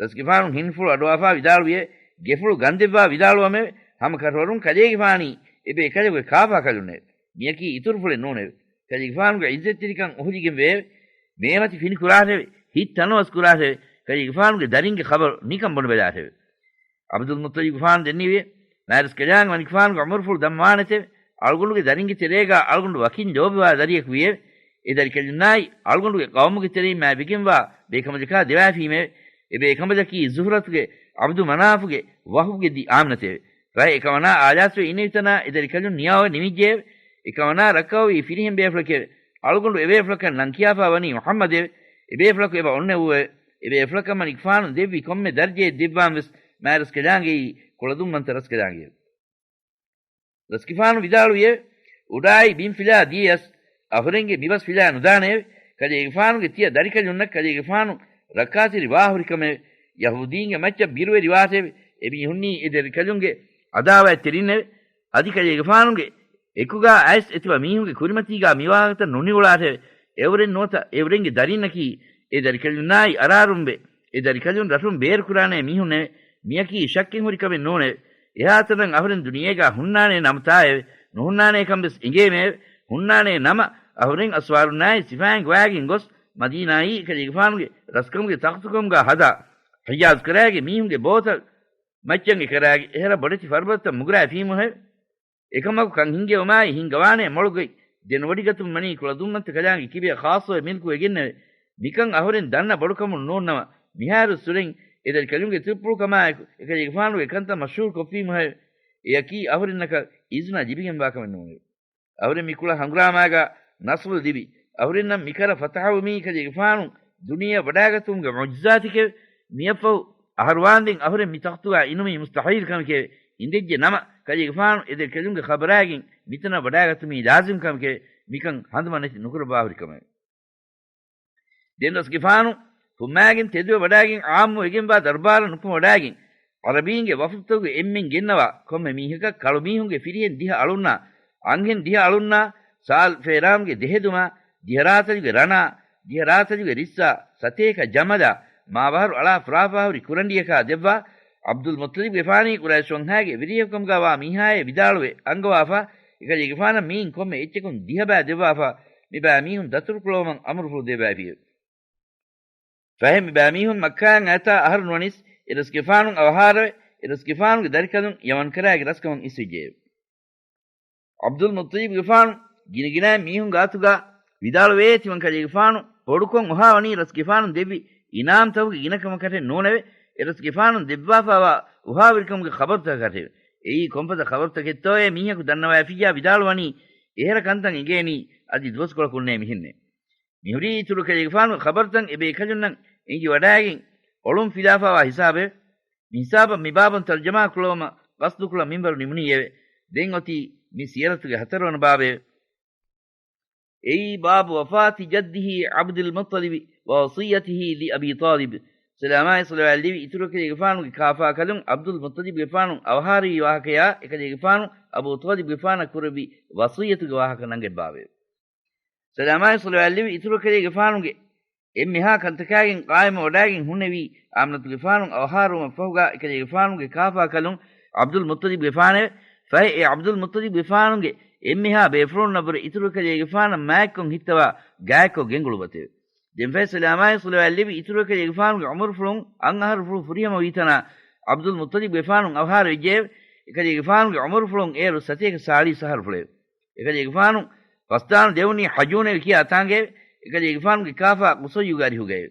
ރަސްގެފާނު ހިންފުޅު އަޑުއަހާފާ ވިދާޅުވިއެވެ. ގެފުޅު ގަންދެއްވާ ވިދާޅުވަމެވެ. ހަމަ ކަށަވަރުން ކަލޭގެފާނީ އެބޭކަލެކުގެ ކާފާ ކަލުންނެވެ. މިޔަކީ އިތުރުފުޅެއް ނޫނެވެ. ކަލޭގެފާނުގެ ޢިއްޒަތްތެރިކަން އުހުލިގެން ވެއެވެ. މޭމަތި ފިނިކުރާށެވެ. ހިތް ތަނަވަސް ކުރާށެވެ. ކަލޭގެފާނުގެ ދަރިންގެ ޚަބަރު ނިކަން ބުނެބަލާށެވެ. ޢަބްދުލްމުއްޠަލިބުގެފާނު ދެންނެވިއެވެ. މާތްރަސްކަލާނގެ މަނިކުފާނުގެ ޢުމުރުފުޅު ދަންވާނެތެވެ. އަޅުގަނޑުގެ ދަރިންގެ ތެރޭގާ އަޅުގަނޑު ވަކިން ލޯބިވާ ދަރިޔަކު ވިއެވެ. އެ ދަރިކަލުންނާއި އަޅުގަނޑުގެ ޤައުމުގެ ތެރެއިން މާތްވެގެންވާ ބޭކަނބަލަކާ ދެވައިފީމެވެ. އެ ބޭކަނބަލަކީ ޒުހްރަތުގެ، ޢަބްދު މަނާފުގެ، ވަހުބުގެ ދި އާމިނަތެވެ. ރައެއް އެކަމަނާ އާލާސްވެ އިނެވިތަނާ އެ ދަރިކަލުން ނިޔާވެ ނިމިއްޖެއެވެ. އެކަމަނާ ރައްކައުވީ ފިރިހެން ބޭފުޅެކެވެ. އަޅުގަނޑު އެބޭފުޅަކަށް ނަން ކިޔާފާ ވަނީ މުޙައްމަދެވެ. އެބޭފުޅަކު އެބަ އޮންނެވުއެވެ. އެބޭފުޅަކަށް މަނިކުފާނު ދެއްވި ކޮންމެ ދަރަޖައެއް ދެއްވާން ވެސް މާތްރަސްކަލާނގެއީ ކުޅަދުންވަންތަ ރަސްކަލާނގެއެވެ. ރަސްގެފާނު ވިދާޅުވިއެވެ. އުޑާއި ބިން ފިލާ ދިޔަޔަސް އަހުރެންގެ މިބަސް ފިލާ ނުދާނެއެވެ. ކަލޭގެފާނުގެ ތިޔަ ދަރިކަލުންނަށް ކަލޭގެފާނު ރައްކާތެރި ވާހުރިކަމެވެ. ޔަހޫދީންގެ މައްޗަށް ބިރުވެރިވާށެވެ. އެމީހުންނީ އެ ދަރިކަލުންގެ ޢަދާވާތްތެރިންނެވެ. އަދި ކަލޭގެފާނުގެ އެކުގާ އައިސް އެތިބަ މީހުންގެ ކުރިމަތީގާ މިވާހަކަތައް ނުނިގުޅާށެވެ. އެއުރެން ނުވަތަ އެއުރެންގެ ދަރިންނަކީ އެ ދަރިކަލުންނާއި އަރާރުންވެ، އެ ދަރިކަލުން ރަށުން ބޭރުކުރާނެ މީހުންނެވެ. މިޔަކީ ޝައްކެއް ހުރި ކަމެއް ނޫނެވެ. އެހާތަނަށް އަހުރެން ދުނިޔޭގާ ހުންނާނޭ ނަމަތާއެވެ. ނުހުންނާނޭކަން ވެސް އެނގޭމެއެވެ. ހުންނާނޭ ނަމަ، އަހުރެން އަސްވާރުންނާއި ސިފައިން ގޮވާގެން ގޮސް، މަދީނާއީ އެކަލޭގެފާނުގެ ރަސްކަމުގެ ތަޚްތުކަމުގާ ހަދާ، ޙިޖާޒް ކަރާގެ މީހުންގެ ބޯތައް މައްޗަށް އެކަރާގެ އެހެރަ ބޮޑެތި ފަރުބަދަތައް މުގުރާ ފީމުހެވެ. އެކަމަކު ކަން ހިންގެވުމާއި ހިންގަވާނޭ މޮޅުގަތް ދެނެވޮޑިގަތުން ވަނީ ކުޅަދުންމަންތަ ކަލާނގެ ކިބަޔަށް ޚާއްޞަވެ މިލްކުވެގެންނެވެ. މިކަން އަހުރެން ދަންނަ ބޮޑުކަމުން ނޫންނަމަ، މިހާރު ސުރެން އެ ދަރިކަލުންގެ ތުއްޕުޅުކަމާއެކު އެކަލޭގެފާނުގެ ކަންތައް މަޝްހޫރު ކޮށްފީމުހެވެ. އެޔަކީ އަހުރެންނަކަށް އިޒުނަ ލިބިގެންވާ ކަމެއް ނޫނެވެ. އަހުރެން މި ކުޅަ ހަނގުރާމާގާ ނަޞްރު ލިބި، އަހުރެންނަށް މިކަރަ ފަތަޙަވުމީ ކަލޭގެފާނު ދުނިޔެއަށް ވަޑާގަތުމުގެ މުޢުޖިޒާތެކެވެ. މިއަށްފަހު އަހަރުވާންދެން އަހުރެން މި ތަޚްތުގާ އިނުމީ މުސްތަޙީލް ކަމެކެވެ. އިނދެއްޖެ ނަމަ، ކަލޭގެފާނު އެ ދެ ކެލުންގެ ޚަބަރާގެން މިތަނަށް ވަޑާގަތުމީ ލާޒިމް ކަމެކެވެ. މިކަން ހަނދުމަނެތި ނުކުރައްވާ ހުރި ކަމެވެ. ދެން ރަސްގެފާނު ފުއްމާގެން ތެދުވެ ވަޑާގެން ޢާއްމުވެގެންވާ ދަރުބާރަށް ނުކުމެ ވަޑާގެން، ޢަރަބީންގެ ވަފުދުތަކުގެ އެންމެން ގެންނަވާ ކޮންމެ މީހަކަށް ކަޅު މީހުންގެ ފިރިހެން ދިހަ އަޅުންނާ، އަންހެން ދިހަ އަޅުންނާ، ސާލް ފޭރާމްގެ ދެހެދުމާ، ދިހަ ރާތަލުގެ ރަނާ، ދިހަ ރާތަލުގެ ރިއްސާ، ސަތޭކަ ޖަމަލާ، މާބަހަރު އަޅާ ފުރާފާހުރި ކުރަނޑިއަކާ ދެއްވާ، ޢަބްދުލް މުއްޠަލިބްގެފާނީ ޤުރައިޝް ވަންހާގެ ވިރިހެޔޮކަމުގާވާ މީހާއޭ ވިދާޅުވެ އަންގަވާފާ، އެކަލޭގެފާނަށް މީން ކޮންމެ އެއްޗަކުން ދިހަ ބައި ދެއްވާފާ، މިބައި މީހުން ދަތުރުކުޅަވަމުން އަމުރުފުޅު ދެއްވައިފިއެވެ. ފަހެ މިބައިމީހުން މައްކާއަށް އައިތާ އަހަރު ނުވަނީސް އެރަސްގެފާނު އަވަހާރަވެ، އެރަސްގެފާނުގެ ދަރިކަލުން ޔަމަން ކަރާގެ ރަސްކަމުން އިސްވެއްޖެއެވެ. ޢަބްދުލް މުއްޠަލިބްގެފާނު ގިނަގިނައިން މީހުން ގާތުގާ ވިދާޅުވޭ ތިމަން ކަލޭގެފާނު ބޮޑުކޮށް އޮހާ ވަނީ ރަސްގެފާނު ދެއްވި އިނާމްތަކުގެ ގިނަކަމަކަށެއް ނޫނެވެ. އެރަސްގެފާނު ދެއްވާފާވާ އޮހާވެރިކަމުގެ ޚަބަރުތަކަކަށެވެ. އެއީ ކޮންފަދަ ޚަބަރުތަކެއްތޯއޭ މީހަކު ދަންނަވައިފިއްޔާ ވިދާޅުވަނީ އެހެރަ ކަންތައް އެނގޭނީ އަދި ދުވަސްކޮޅަކުންނޭ މިހެންނެ. މިހުރީ އިތުރު ކަލޭގެފާނުގެ ޚަބަރުތައް އެބޭކަލުންނަށް އެނގިވަޑާގެން އޮޅުން ފިލާފާވާ ހިސާބެވެ. މިހިސާބަށް މިބާބުން ތަރުޖަމާ ކުޅަވުމަށް ގަސްދުކުޅަ މިންވަރު ނިމުނީއެވެ. ދެން އޮތީ މި ސިޔަރަތުގެ ހަތަރުވަނަ ބާބެވެ. އެއީ ބާބު ވަފާތި ޖައްދިހީ ޢަބްދުލް މުއްޠަލިބި ވަ ވަޞިއްޔަތިހީ ލި އަބީ ޠާލިބް. ސަލާމާއި ޞަލަވާތް ލެވި އިތުރު ކަލޭގެފާނުގެ ކާފާ ކަލުން ޢަބްދުލް މުއްޠަލިބްގެފާނު އަވަހާރަވި ވާހަކަޔާ އެކަލޭގެފާނު އަބޫ ޠާލިބްގެފާނަށް ކުރެއްވި ވަޞިއްޔަތުގެ ވާހަކަ ނަންގަތް ބާބެވެ. ސަލާމާއި ޞަލަވާތް ލެވި އިތުރު ކަލޭގެފާނުގެ އެންމެހާ ކަންތަކާގެން ޤާއިމުވެވަޑައިގެން ހުންނެވީ އާމިނަތުގެފާނު އަވަހާރަވުމަށްފަހުގާ އެކަލޭގެފާނުގެ ކާފާކަލުން ޢަބްދުލް މުއްޠަލިބްގެފާނެވެ. ފަހެ އެ ޢަބްދުލް މުއްޠަލިބްގެފާނުގެ އެންމެހާ ބޭފުޅުންނަށްވުރެ އިތުރު އެކަލޭގެފާނަށް މާތްކޮށް ހިއްތަވާ ގާތްކޮށް ގެންގުޅުއްވަތެވެ. ދެންފަހެ ސަލާމާއި ޞަލަވާތް ލެއްވި އިތުރު އެކަލޭގެފާނުގެ ޢުމުރުފުޅުން އަށް އަހަރުފުޅު ފުރިހަމަވީތަނާ، ޢަބްދުލް މުއްޠަލިބްގެފާނު އަވަހާރަވެއްޖެއެވެ. އެކަލޭގެފާނުގެ ޢުމުރުފުޅުން އޭރު ސަތޭކަ ސާޅީސް އަހަރުފުޅެވެ. އެކަލޭގެފާނު ފަސްދާނު ދެވުނީ ޙަޖޫނެވި ކިޔާ ތާނގައެވެ. އެކަލޭގެފާނުގެ ކާފާ ޤުޞައްޔުގެ އަރިހުގައެވެ.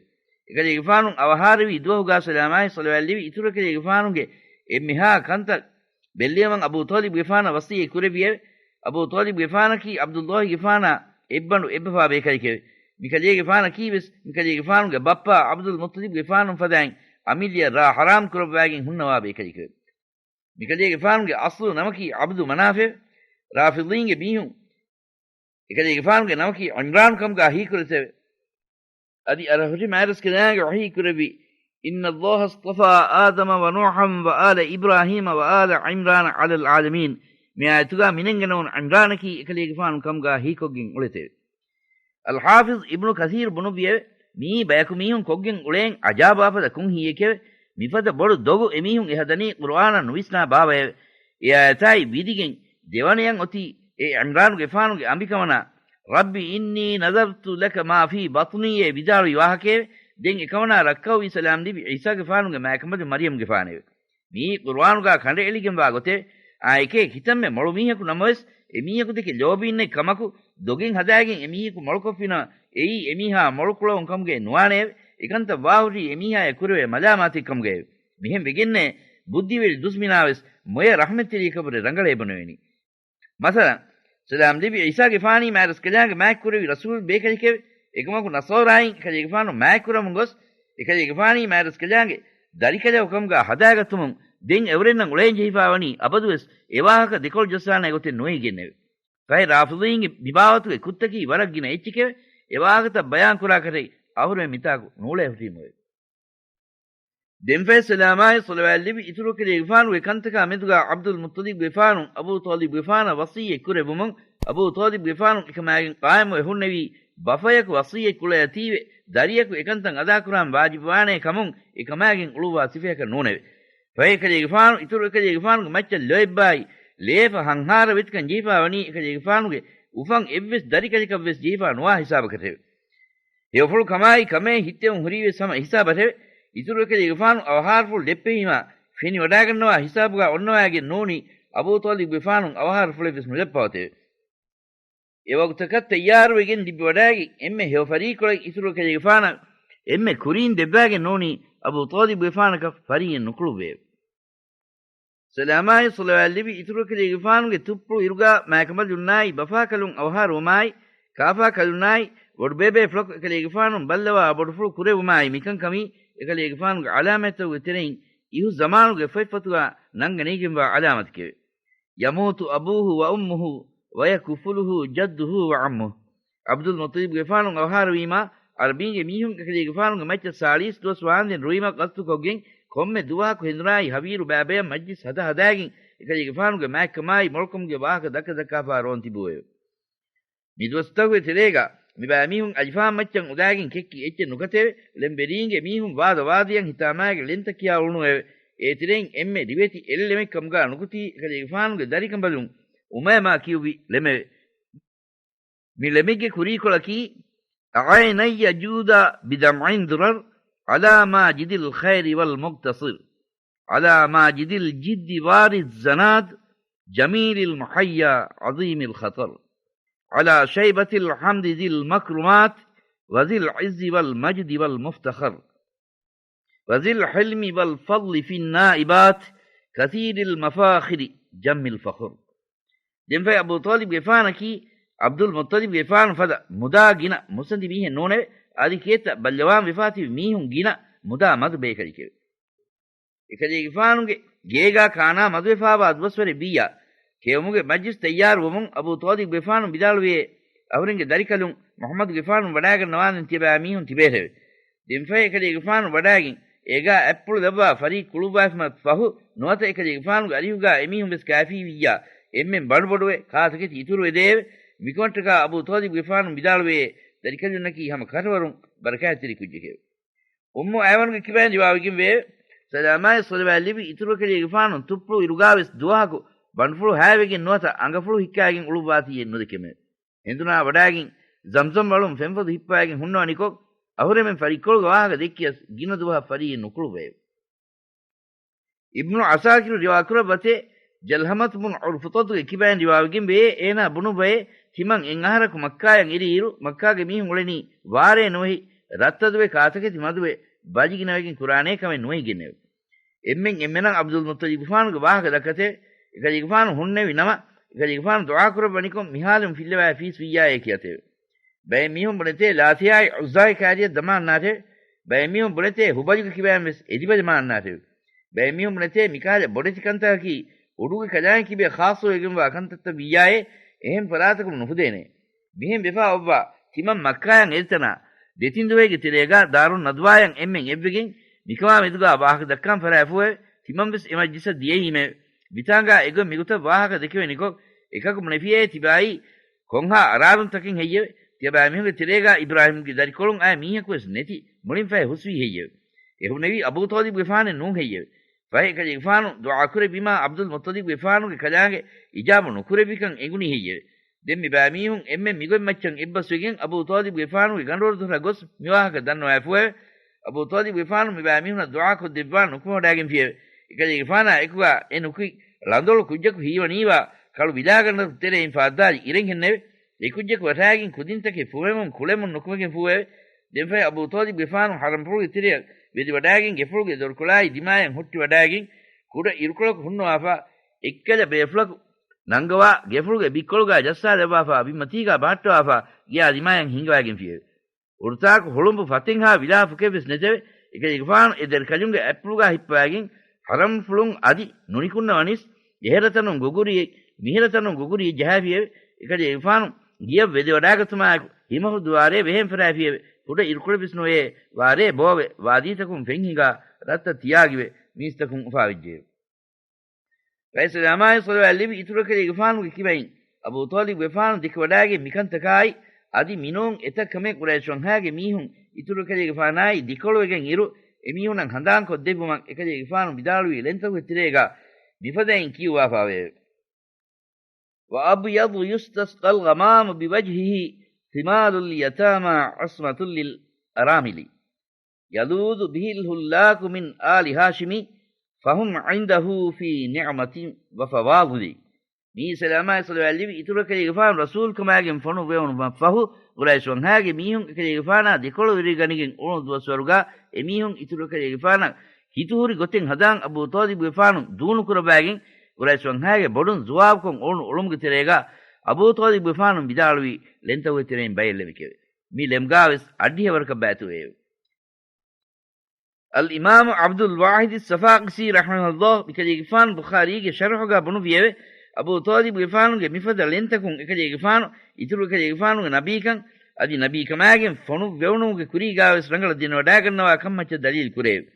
އެކަލޭގެފާނު އަވަހާރަވި ދުވަހުގާ ސަލާމާއި ޞަލަވާތް ލެއްވި އިތުރު އެކަލޭގެފާނުގެ އެންމެހާ ކަންތައް ބެއްލެވުމަށް އަބޫ ޠާލިބްގެފާނަށް ވަޞިއްޔަތް ކުރެއްވިއެވެ. އަބޫ ޠާލިބްގެފާނަކީ ޢަބްދުﷲގެފާނާ އެއްބަނޑު އެއްބަފާ ބޭކަލެކެވެ. މިކަލޭގެފާނަކީވެސް މިކަލޭގެފާނުގެ ބައްޕަ ޢަބްދުލް މުއްޠަލިބްގެފާނުން ފަދައިން އަމިއްލަޔަށް ރާ ޙަރާމް ކުރައްވާގެން ހުންނަވާ ބޭކަލެކެވެ. މިކަލޭގެފާނުގެ އަޞްލު ނަމަކީ ޢަބްދު މަނާފެވެ. ރާފިޟީންގެ މީހުން އެކަލޭގެފާނުގެ ނަމަކީ ޢިމްރާނު ކަމުގާ ހީކުރެއްވިއެވެ. އަދި އަރަހުށި މާތްރަސްކަލާނގެ ވަޙީ ކުރެއްވި، "إن الله اصطفى آدم ونوحا وآل إبراهيم وآل عمران على العالمين." މި އާޔަތުގާ މިނެންގެނެވުނު ޢިމްރާނަކީ އެކަލޭގެފާނު ކަމުގާ ހީކޮށްގެން އުޅެތެވެ. އަލްޙާފިޡް އިބްނު ކަޘީރު ބުނުއްވިއެވެ. މިއީ ބަޔަކު މީހުން ކޮށްގެން އުޅޭން ޢަޖާބާ ފަދަ ކުންހީއެކެވެ. މިފަދަ ބޮޑު ދޮގު އެމީހުން އެ ހަދަނީ ޤުރުއާނަށް ނުވިސްނާ ބާވައެވެ. އެ އާޔަތާއި ވިދިގެން ދެވަނަޔަށް އޮތީ އެ ޢިމްރާނުގެފާނުގެ އަނބިކަމަނާ، "رب إني نذرت لك ما في بطني" އޭ ވިދާޅުވި ވާހަކައެވެ. ދެން އެކަމަނާ ރައްކައުވީ ސަލާމް ލިބި ޢީސާގެފާނުގެ މާތްކަނބަލު މަރްޔަމްގެފާނެވެ. މިއީ ޤުރުއާނުގާ ކަނޑައެޅިގެންވާ ގޮތެވެ. އާ އެކޭ ކިތަންމެ މޮޅު މީހަކު ނަމަވެސް، އެ މީހަކު ދެކެ ލޯބީންނެއް ކަމަކު، ދޮގެއް ހަދާގެން އެ މީހަކު މޮޅުކޮށްފިނަމަ، އެއީ އެ މީހާ މޮޅުކުޅަވުން ކަމުގައެއް ނުވާނެއެވެ. އެކަންތައް ވާހުށީ އެ މީހާޔަށް ކުރެވޭ މަލާމާތެއް ކަމުގައެވެ. މިހެން ވެގެންނޭ، ބުއްދިވެރި ދުސްމިނާވެސް މޮޔަ ރަޙްމަތްތެރިޔަކަށްވުރެ ރަނގަޅޭ ބުނެވެނީ. މަސަލަން، ސަލާމް ލިބި ޢީސާގެފާނީ މާތްރަސްކަލާނގެ މާތްކުރެއްވި ރަސޫލް ބޭކަލެކެވެ. އެކަމަކު ނަޞާރާއިން އެކަލޭގެފާނު މާތްކުރަމުން ގޮސް، އެކަލޭގެފާނީ މާތްރަސްކަލާނގެ ދަރިކަލަކު ކަމުގާ ހަދާގަތުމުން ދެން އެއުރެންނަށް އުޅޭންޖެހިފާވަނީ އަބަދުވެސް އެ ވާހަކަ ދެކޮޅުޖައްސާނެ ގޮތެއް ނުވެގެންނެވެ. ފަހެ ރާފިޟީންގެ މިބާވަތުގެ ކުށްތަކީ ވަރަށް ގިނަ އެއްޗެކެވެ. އެ ވާހަކަތައް ބަޔާންކުރާކަށެއް އަހުރެމެން މިތާކު ނޫޅޭ ހުށީމުއެވެ. ދެންފަހެ ސަލާމާއި ޞަލަވާތް ލިބި އިތުރު އެކަލޭގެފާނުގެ ކަންތަކާ މެދުގާ ޢަބްދުލް މުއްޠަލިބްގެފާނު އަބޫ ޠާލިބްގެފާނަށް ވަޞިއްޔަތް ކުރެއްވުމުން، އަބޫ ޠާލިބްގެފާނު އެކަމާގެން ޤާއިމުވެ ހުންނެވީ، ބަފަޔަކު ވަޞިއްޔަތް ކުޅައިލަތީވެ، ދަރިޔަކު އެކަންތައް އަދާކުރާން ވާޖިބުވާނޭ ކަމުން އެކަމާގެން އުޅުއްވާ ސިފަޔަކަށް ނޫނެވެ. ފަހެ އެކަލޭގެފާނު އިތުރު އެކަލޭގެފާނުގެ މައްޗަށް ލޯތްބާއި، ލޭފަ ހަންހާރަ ވެތިކަން ޖެހިފާވަނީ އެކަލޭގެފާނުގެ އުފަން އެއްވެސް ދަރިކަލަކަށްވެސް ޖެހިފާ ނުވާ ހިސާބަކަށެވެ. ހެޔޮފުޅު ކަމާއި ކަމޭ ހިއްތެވުން ހުރީވެސް ހަމަ ހިސާބަށެވެ. އިތުރު އެކަލޭގެފާނު އަވަހާރަފުޅު ދެއްޕެހީމާ ފެނިވަޑާގަންނަވާ ހިސާބުގާ އޮންނަވާގެން ނޫނީ އަބޫ ޠާލިބްގެފާނު އަވަހާރަފުޅެއްވެސް ނުލައްޕަވަތެވެ. އެވަގުތަކަށް ތައްޔާރުވެގެން ލިބިވަޑާގެން އެންމެ ހެޔޮ ފަރީޤުޅަށް އިތުރު އެކަލޭގެފާނަށް އެންމެ ކުރީން ދެއްވާގެން ނޫނީ އަބޫ ޠާލިބްގެފާނަކަށް ފަރިއެއް ނުކުޅުއްވެއެވެ. ސަލާމާއި ޞަލަވާތް ލިބި އިތުރު އެކަލޭގެފާނުގެ ތުއްޕުޅު އިރުގާ މާތްކަނބަލުންނާއި ބަފާކަލުން އަވަހާރަވުމާއި، ކާފާކަލުންނާއި ބޮޑުބޭބޭފުޅަކު އެކަލޭގެފާނުން ބައްލަވާ ބޮޑުފުޅު ކުރެއްވުމާއި، މިކަންކަމީ އެކަލޭގެފާނުގެ ޢަލާމާތްތަކުގެ ތެރެއިން އިހު ޒަމާނުގެ ފޮތްފޮތުގާ ނަންގަނެގެންވާ ޢަލާމަތެކެވެ. يموت أبوه وأمه ويكفله جده وعمه. ޢަބްދުލް މުއްޠަލިބްގެފާނު އަވަހާރަވީމާ، ޢަރަބީންގެ މީހުން އެކަލޭގެފާނުގެ މައްޗަށް ސާޅީސް ދުވަސް ވާންދެން ރުއިމަށް ގަސްތުކޮށްގެން، ކޮންމެ ދުވަހަކު ހެނދުނާއި ހަވީރު ބައިބަޔަށް މަޖްލިސް ހަދަ ހަދާގެން އެކަލޭގެފާނުގެ މާތްކަމާއި މޮޅުކަމުގެ ވާހަކަ ދައްކަ ދައްކާފާ ރޯން ތިބުއެވެ. މި ދުވަސްތަކުގެ ތެރޭގަ މިބައިމީހުން އަލިފާން މައްޗަށް އުދާގެން ކެއްކި އެއްޗެއް ނުކަތެވެ. ޅެންބެރީންގެ މީހުން ވާދަ ވާދަޔަށް ހިތާމާގެ ޅެންތައް ކިޔާ އުޅުނުއެވެ. އޭތެރެއިން އެންމެ ރިވެތި އެއް ޅެމެއް ކަމުގާ ނުކުތީ އެކަލޭގެފާނުގެ ދަރިކަނބަލުން އުމޭމާ ކިޔުއްވި ޅެމެވެ. މި ޅެމެއްގެ ކުރީކޮޅަކީ، عيني جودا بدمع درر، على ماجد الخير والمقتصر، على ماجد الجد واري الزناد، جميل المحيا عظيم الخطر، على شيبة الحمد ذي المكرمات، وذي العز والمجد والمفتخر، وذي الحلم والفضل في النائبات، كثير المفاخر جم الفخر. ދެންފަހެ އަބޫ ޠާލިބްގެފާނަކީ ޢަބްދުލް މުއްޠަލިބްގެފާނު ފަދަ މުދާ ގިނަ މުއްސަނދި މީހެއް ނޫނެވެ. އަދި ކިއެއްތަ ބައްލަވާން ވެފާތިބި މީހުން ގިނަ މުދާ މަދު ބޭކަލެކެވެ. އެކަލޭގެފާނުގެ ގޭގާ ކާނާ މަދުވެފާވާ ދުވަސްވަރެއް ވިއްޔާ، ކެއުމުގެ މަޖްލިސް ތައްޔާރުވުމުން އަބޫ ޠާލިބްގެފާނު ވިދާޅުވިއޭ، އަހުރެންގެ ދަރިކަލުން މުޙައްމަދުގެފާނު ވަޑާގަންނަވާންދެން ތިޔަބައިމީހުން ތިބޭށެވެ. ދެންފަހެ އެކަލޭގެފާނު ވަޑާގެން އޭގާ އަތްޕުޅު ލައްވާ ފަރީ ކުޅުއްވާފަމަ ފަހު، ނުވަތަ އެކަލޭގެފާނުގެ އަރިހުގާ އެމީހުން ވެސް ކާފީ ވިއްޔާ، އެންމެން ބަނޑުބޮޑުވެ ކާތަކެތި އިތުރުވެދެއެވެ. މިކަމަށްޓަކާ އަބޫ ޠާލިބްގެފާނު ވިދާޅުވެއޭ، ދަރިކަލުންނަކީ ހަމަ ކަށަވަރުން ބަރަކާތްތެރި ކުއްޖެކެވެ. އުއްމު އައިމަނުގެ ކިބައިން ރިވާވެގެން ވެއެވެ. ސަލާމާއި ޞަލަވާތް ލިބި އިތުރު ކަލޭގެފާނު ތުއްޕުޅު އިރުގާވެސް ދުވަހަކު ބަނޑުފުޅު ހާވެގެން ނުވަތަ އަނގަފުޅު ހިއްކާގެން އުޅުއްވާތީއެއް ނުދެކެމެވެ. ހެނދުނާ ވަޑާގެން ޒަމްޒަމް ވަޅުން ފެންފޮދު ހިއްޕާގެން ހުންނަވަނިކޮށް، އަހުރެމެން ފަރިއްކޮޅުގެ ވާހަކަ ދެއްކިޔަސް ގިނަ ދުވަހަށް ފަރިއެއް ނުކުޅުއްވައެވެ. އިބްނު ޢަސާކިރު ރިވާކުރައްވަތޭ، ޖަލްހަމަތު ބުނު ޢުރްފުޠަތުގެ ކިބައިން ރިވާވެގެން ވެޔޭ، އޭނާ ބުނުއްވައޭ، ތިމަން އެއް އަހަރަކު މައްކާޔަށް އެރިއިރު، މައްކާގެ މީހުން އުޅެނީ ވާރޭ ނުވެހި، ރަށްތަދުވެ ކާތަކެތި މަދުވެ، ބަލިގިނަވެގެން ކުރާނޭ ކަމެއް ނުވެހިގެންނެވެ. އެންމެން އެންމެނަށް ޢަބްދުލް މުއްޠަލިބުފާނުގެ ވާހަކަ ދައްކަތެވެ. އެކަލޭގެފާނު ހުންނެވި ނަމަ، އެކަލޭގެފާނު ދުޢާ ކުރައްވަނިކޮށް މިހާލުން ފިއްލަވާ ފީސް ވިއްޔާއޭ ކިޔަތެވެ. ބައެއް މީހުން ބުނެތޭ ލާތިޔާއި ޢުއްޒާގެ ކާރިޔަށް ދަމާންނާތެވެ. ބައެއް މީހުން ބުނެތޭ ހުބަލުގެ ކިބައިން ވެސް އެދިބަ ދަމާންނާތެވެ. ބައެއް މީހުން ބުނެތޭ މިކަހަލަ ބޮޑެތި ކަންތަކަކީ އުޑުގެ ކަލާނގެ ކިބައިން ޚާއްޞަވެގެންވާ ކަންތައްތައް ވިއްޔާއޭ، އެހެން ފަރާތަކުން ނުފުދޭނެ. މިހެން ވެފަ އޮއްވާ، ތިމަން މައްކާޔަށް އެރިތަނާ، ދެތިން ދުވަހެއްގެ ތެރޭގާ ދާރުން ނަދުވާޔަށް އެންމެން އެއްވެގެން، މިކަމާ މެދުގާ ވާހަކަ ދައްކާން ފަރާތްފުއެވެ. ތިމަން ވެސް އެ މަޖްލިސަށް ދިޔައީމެވެ. ވިތާނގާ އެގޮތް މިގޮތަށް ވާހަކަ ދެކެވެނިކޮށް، އެކަކު ބުނެފިއޭ ތިބާއީ ކޮންހާ އަރާރުންތަކެއް ހެއްޔެވެ؟ ތިޔަބައިމީހުންގެ ތެރޭގާ އިބްރާހީމްގެ ދަރިކޮޅުން އައި މީހަކު ވެސް ނެތި، މުޅިން ފަހެ ހުސްވީ ހެއްޔެވެ؟ އެ ހުންނެވީ އަބޫ ޠާލިބުގެފާނެއް ނޫން ހެއްޔެވެ؟ ފަހެ އެކަލޭގެފާނު ދުޢާ ކުރެއްވީމާ ޢަބްދުލް މުއްޠަލިބުގެފާނުގެ ކަލާނގެ އިޖާބަ ނުކުރެއްވިކަން އެނގުނީ ހެއްޔެވެ؟ ދެން މިބައިމީހުން އެންމެން މިގޮތް މައްޗަށް އެއްބަސްވެގެން އަބޫ ޠާލިބުގެފާނުގެ ގަނޑުވަރު ދޮށަށް ގޮސް މިވާހަކަ ދަންނަވައިފުއެވެ. އަބޫ ޠާލިބުގެފާނު މިބައިމީހުނަށް ދުޢާ ކޮށްދެއްވާން ނުކުމެވަޑާގެންފިއެވެ. އެކަލޭގެފާނާ އެކުގާ އެ ނުކުތް ޅަނދޮޅު ކުއްޖަކު ހީވަނީވާ ކަޅު ވިލާގަނޑަކު ތެރެއިން ފާއްދާލި އިރެން ހެންނެވެ. އެ ކުއްޖަކު ވަށާގެން ކުދިންތަކެއް ފުމެމުން ކުޅެމުން ނުކުމެގެން ފޫއެވެ. ދެންފަހެ އަބޫ ޠާލިބުގެފާނު ޙަރަމްފުޅުގެ ތެރެއަށް ވެދެވަޑާގެން ގެފުޅުގެ ދޮރުކޮޅާއި ދިމާޔަށް ހުއްޓިވަޑާގެން ކުޑަ އިރުކޮޅަކު ހުންނަވާފާ، އެއްކަލަ ބޭފުޅަކު ނަންގަވާ ގެފުޅުގެ ބިއްކޮޅުގާ ޖައްސާލައްވާފާ ބިންމަތީގާ ބަހައްޓަވާފާ ގެޔާ ދިމާޔަށް ހިނގަވައިގެންފިއެވެ. އުރުތާކު ހުޅުނބު ފަތެއްހާ ވިލާ ފުކެއްވެސް ނެތެވެ. އެކަލޭގެފާނު އެ ދަރިކަލުންގެ އަތްޕުޅުގާ ހިއްޕަވައިގެން ޙަރަމްފުޅުން އަދި ނުނިކުންނަވަނީސް އެހެރަތަނުން ގުގުރިއެއް، މިހެރަތަނުން ގުގުރިއެއް ޖަހާފިއެވެ. އެކަލޭގެފާނު ގެޔަށް ވެދެވަޑާގަތުމާއެކު ހިމަހުދު ވާރޭ ވެހޭން ފަރާފިއެވެ. ކުޑަ އިރުކޮޅެއްވެސް ނުވެޔޭ، ވާރޭ ބޯވެ، ވާދީތަކުން ފެންހިނގާ ރަށްތައް ތިޔާގިވެ، މީސްތަކުން އުފާވެއްޖެއެވެ. ފައިސަލާމާއި ޞަލަވާތް ލިބި އިތުރު ކަލޭގެފާނުގެ ކިބައިން އަބޫ ޠާލިބުގެފާނު ދެކެވަޑާގެން މިކަންތަކާއި، އަދި މިނޫން އެތައް ކަމެއް ޤުރައިޝް ވަންހާގެ މީހުން އިތުރު ކަލޭގެފާނާއި ދެކޮޅުވެގެން އިރު، އެމީހުންނަށް ހަނދާންކޮށްދެއްވުމަށް އެކަލޭގެފާނު ވިދާޅުވި ޅެންތަކުގެ ތެރޭގާ މިފަދައިން ކިޔުއްވާފާވެއެވެ. وأبيض يستسقى الغمام بوجهه، ثمال اليتامى عصمة للأرامل، يلوذ به الهلاك من آل هاشم، فهم عنده في نعمة وفواضل. މީ ސަލާމާއި ޞަލަވާތް ލިބި އިތުރު ކަލޭގެފާނު ރަސޫލުކަމާގެން ފޮނުއްވެވުނު ފަހު، ޤުރައިޝް ވަންހާގެ މީހުން އެކަލޭގެފާނާ ދެކޮޅު ވެރިގަނެގެން އުޅުނު ދުވަސްވަރުގާ އެމީހުން އިތުރު ކަލޭގެފާނަށް ހިތުހުރި ގޮތެއް ހަދާން އަބޫ ޠާލިބުގެފާނު ދޫނުކުރައްވައިގެން ޤުރައިޝް ވަންހާގެ ބޮޑުން ޒުވާބުކޮށް އުޅުނު އުޅުމުގެ ތެރޭގާ އަބޫ ޠާލިބުގެފާނު ވިދާޅުވީ ޅެންތަކުގެ ތެރެއިން ބައެއް ލެވިކެވެ. މި ޅެމުގާވެސް އަށްޑިހަ ވަރަކަށް ބައިތުވެއެވެ. އަލްއިމާމު ޢަބްދުލް ވާޙިދު ޞަފާޤިސީ ރަޙިމަހުﷲ މިކަލޭގެފާނު ބުޚާރީގެ ޝަރުޙުގާ ބުނުއްވިއެވެ. އަބޫ ޠާލިބުގެފާނުގެ މިފަދަ ޅެންތަކުން އެކަލޭގެފާނު އިތުރު ކަލޭގެފާނުގެ ނަބީކަން އަދި ނަބީކަމާގެން ފޮނުއްވެވުނުމުގެ ކުރީގާވެސް ރަނގަޅަށް ދެނެވަޑާގަންނަވާ ކަންމައްޗަށް ދަލީލު ކުރެއެވެ.